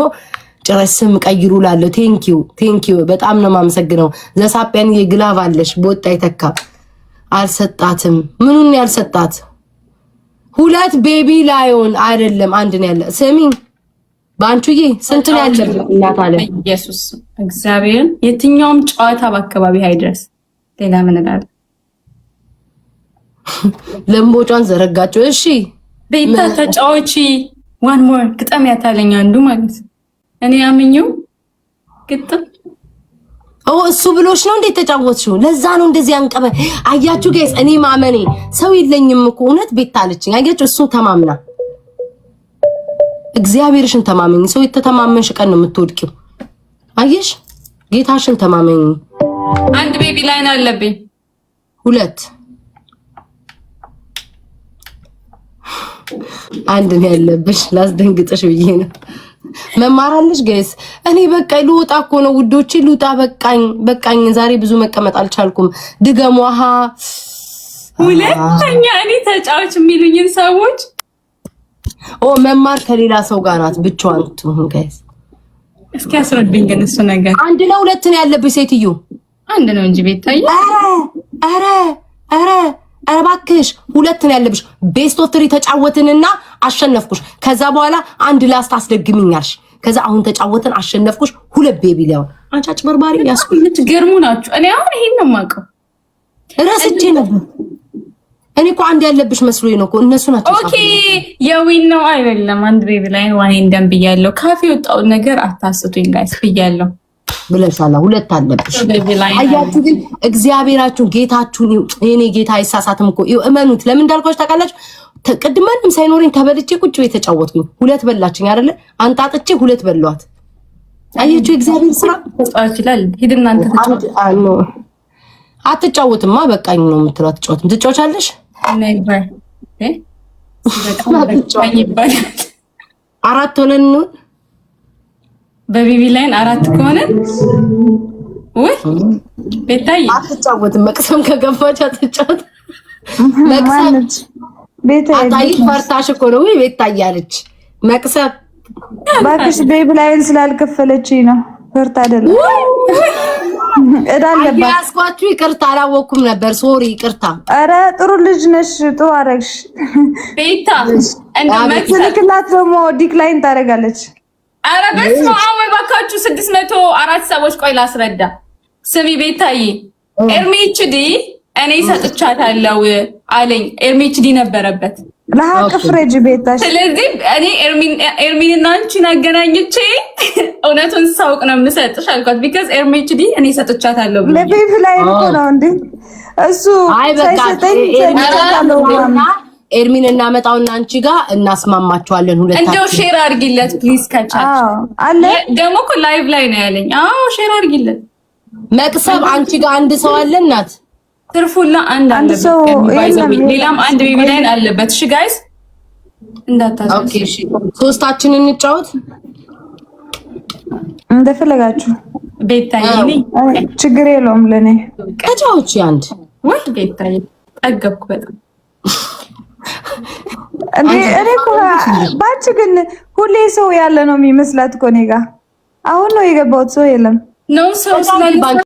ጭራሽ ስም ቀይሩ ላለሁ። Thank you, thank you፣ በጣም ነው የማመሰግነው። ዘሳጵያን የ glove አለሽ። ቦጣ ይተካ አልሰጣትም። ምኑን ያልሰጣት? ሁለት baby lion አይደለም አንድ ነው ያለ። ስሚ በአንቹዬ ስንት ነው ያለ? እናት አለ። ኢየሱስ እግዚአብሔርን የትኛውም ጨዋታ በአካባቢ አይድረስ። ሌላ ምን እላለሁ? ለምቦጯን ዘረጋቸው። እሺ። ቤታ ተጫዋቺ one more ግጠም ያታለኝ አንዱ ማለት ነው። እኔ አምኜው ግጥም። ኦ እሱ ብሎሽ ነው እንዴት ተጫወትሽው? ለዛ ነው እንደዚህ አንቀበ። አያችሁ guys፣ እኔ ማመኔ ሰው የለኝም እኮ እውነት ቤታ አለችኝ። አያችሁ እሱ ተማምና፣ እግዚአብሔርሽን ተማመኝ። ሰው የተተማመንሽ ቀን ነው የምትወድቂው። አየሽ፣ ጌታሽን ተማመኝ። አንድ baby lion አለብኝ። ሁለት አንድ ነው ያለብሽ። ላስደንግጥሽ ብዬ ነው። መማራለሽ guys። እኔ በቃ ልውጣ እኮ ነው ውዶቼ፣ ልውጣ። በቃኝ፣ በቃኝ። ዛሬ ብዙ መቀመጥ አልቻልኩም። ድገሙ። አሃ። ሁለተኛ እኔ ተጫዋች የሚሉኝን ሰዎች። ኦ፣ መማር ከሌላ ሰው ጋር ናት፣ ብቻዋን ትሁን guys። እስኪ አስረዱኝ ግን እሱ ነገር። አንድ ነው ሁለት ነው ያለብሽ ሴትዮ? አንድ ነው እንጂ ቤታዬ። ኧረ ኧረ ኧረ ኧረ እባክሽ፣ ሁለት ነው ያለብሽ። Best of three ተጫወትንና አሸነፍኩሽ። ከዛ በኋላ አንድ last አስደግሚኛልሽ። ከዛ አሁን ተጫወትን፣ አሸነፍኩሽ። ሁለት baby ሊያውን አንቺ አጭበርባሪ ያስኩ። የምትገርሙ ናችሁ። እኔ አሁን ይሄን ነው የማውቀው። ረስቼ ነበር። እኔ እኮ አንድ ያለብሽ መስሎኝ ነው እኮ፣ እነሱ ናቸው። Okay፣ የ win ነው አይደለም። አንድ baby lion one and done ብያለሁ። ካፌ የወጣውን ነገር አታስቱኝ guys ብያለሁ። ብለሻላ። ሁለት አለብሽ። Baby lion። አያችሁ ግን እግዚአብሔራችሁን ጌታችሁን፣ የኔ ጌታ አይሳሳትም እኮ፣ ይኸው እመኑት። ለምን እንዳልኳችሁ ታውቃላችሁ? ቅድም ማንም ሳይኖረኝ ተበልቼ ቁጭ ብዬ ተጫወትኩኝ። ሁለት በላችኝ አይደለ? አንጣጥቼ ሁለት በሏት። አያችሁ የእግዚአብሔር ስራ። ተጫዋች ይችላል። ሂድና አንተ ተጫወት። አትጫወትማ፣ በቃኝ ነው የምትለው። አትጫወትም። ትጫወቻለሽ? Never። በቃኝ ይባላል። አራት ሆነን ነው። በ baby lion አራት ከሆነ ወይ ቤታዬ። አትጫወትም። መቅሰም ከገባች አትጫወት። መቅሰም። ቤታ። አታይ፣ ፈርታሽ እኮ ነው። ወይ ቤታዬ አለች መቅሰም። እባክሽ፣ baby lion ስላልከፈለችኝ ነው። ፈርታ አይደለም፣ እዳ አለባት። ያስኳችሁ ይቅርታ፣ አላወኩም ነበር። Sorry፣ ይቅርታ። ኧረ ጥሩ ልጅ ነሽ፣ ጥሩ አደረግሽ። ቤታ እንደ መቅሰም ስልክላት ደግሞ decline ታደርጋለች። ኧረ በስመ አብ እባካችሁ፣ 604 ሰዎች፣ ቆይ ላስረዳ። ስሚ ቤታዬ፣ ኤርሚ HD እኔ ሰጥቻታለሁ አለኝ። ኤርሚ HD ነበረበት። ለሀቅ ፍረጅ ቤታሽ። ስለዚህ እኔ ኤርሚንና አንቺን አገናኝቼ እውነቱን ሳውቅ ነው የምሰጥሽ አልኳት። Because ኤርሚ HD እኔ ሰጥቻታለሁ ብሎኛል። ለ baby lion እኮ ነው እንዴ እሱ። አይ በቃ ሳይሰጠኝ ሰጥቻታለሁ ምናምን። ኤርሚን እናመጣውና አንቺ ጋር እናስማማቸዋለን። እንደው ሁለታችን share አድርጊለት please ከቻልሽ። አዎ አለ። ደግሞ እኮ live ላይ ነው ያለኝ። አዎ፣ share አድርጊለት። መቅሰብ አንቺ ጋር አንድ ሰው አለ እናት። ትርፉላ አንድ አንድ አለበት። ሰው by the way የለም። ሌላም አንድ baby lion አለበት። እሺ guys እንዳታዘዝ። Okay እሺ፣ ሶስታችን እንጫወት። እንደፈለጋችሁ። ቤታዬ እኔ አይ፣ ችግር የለውም ለኔ። ተጫወቺ አንድ። ወይ ቤታዬ ጠገብኩ በጣም። እንዴ፣ እኔ እኮ ባንቺ ግን ሁሌ ሰው ያለ ነው የሚመስላት እኮ እኔ ጋ። አሁን ነው የገባሁት፣ ሰው የለም። ነው ሰው ስላለ።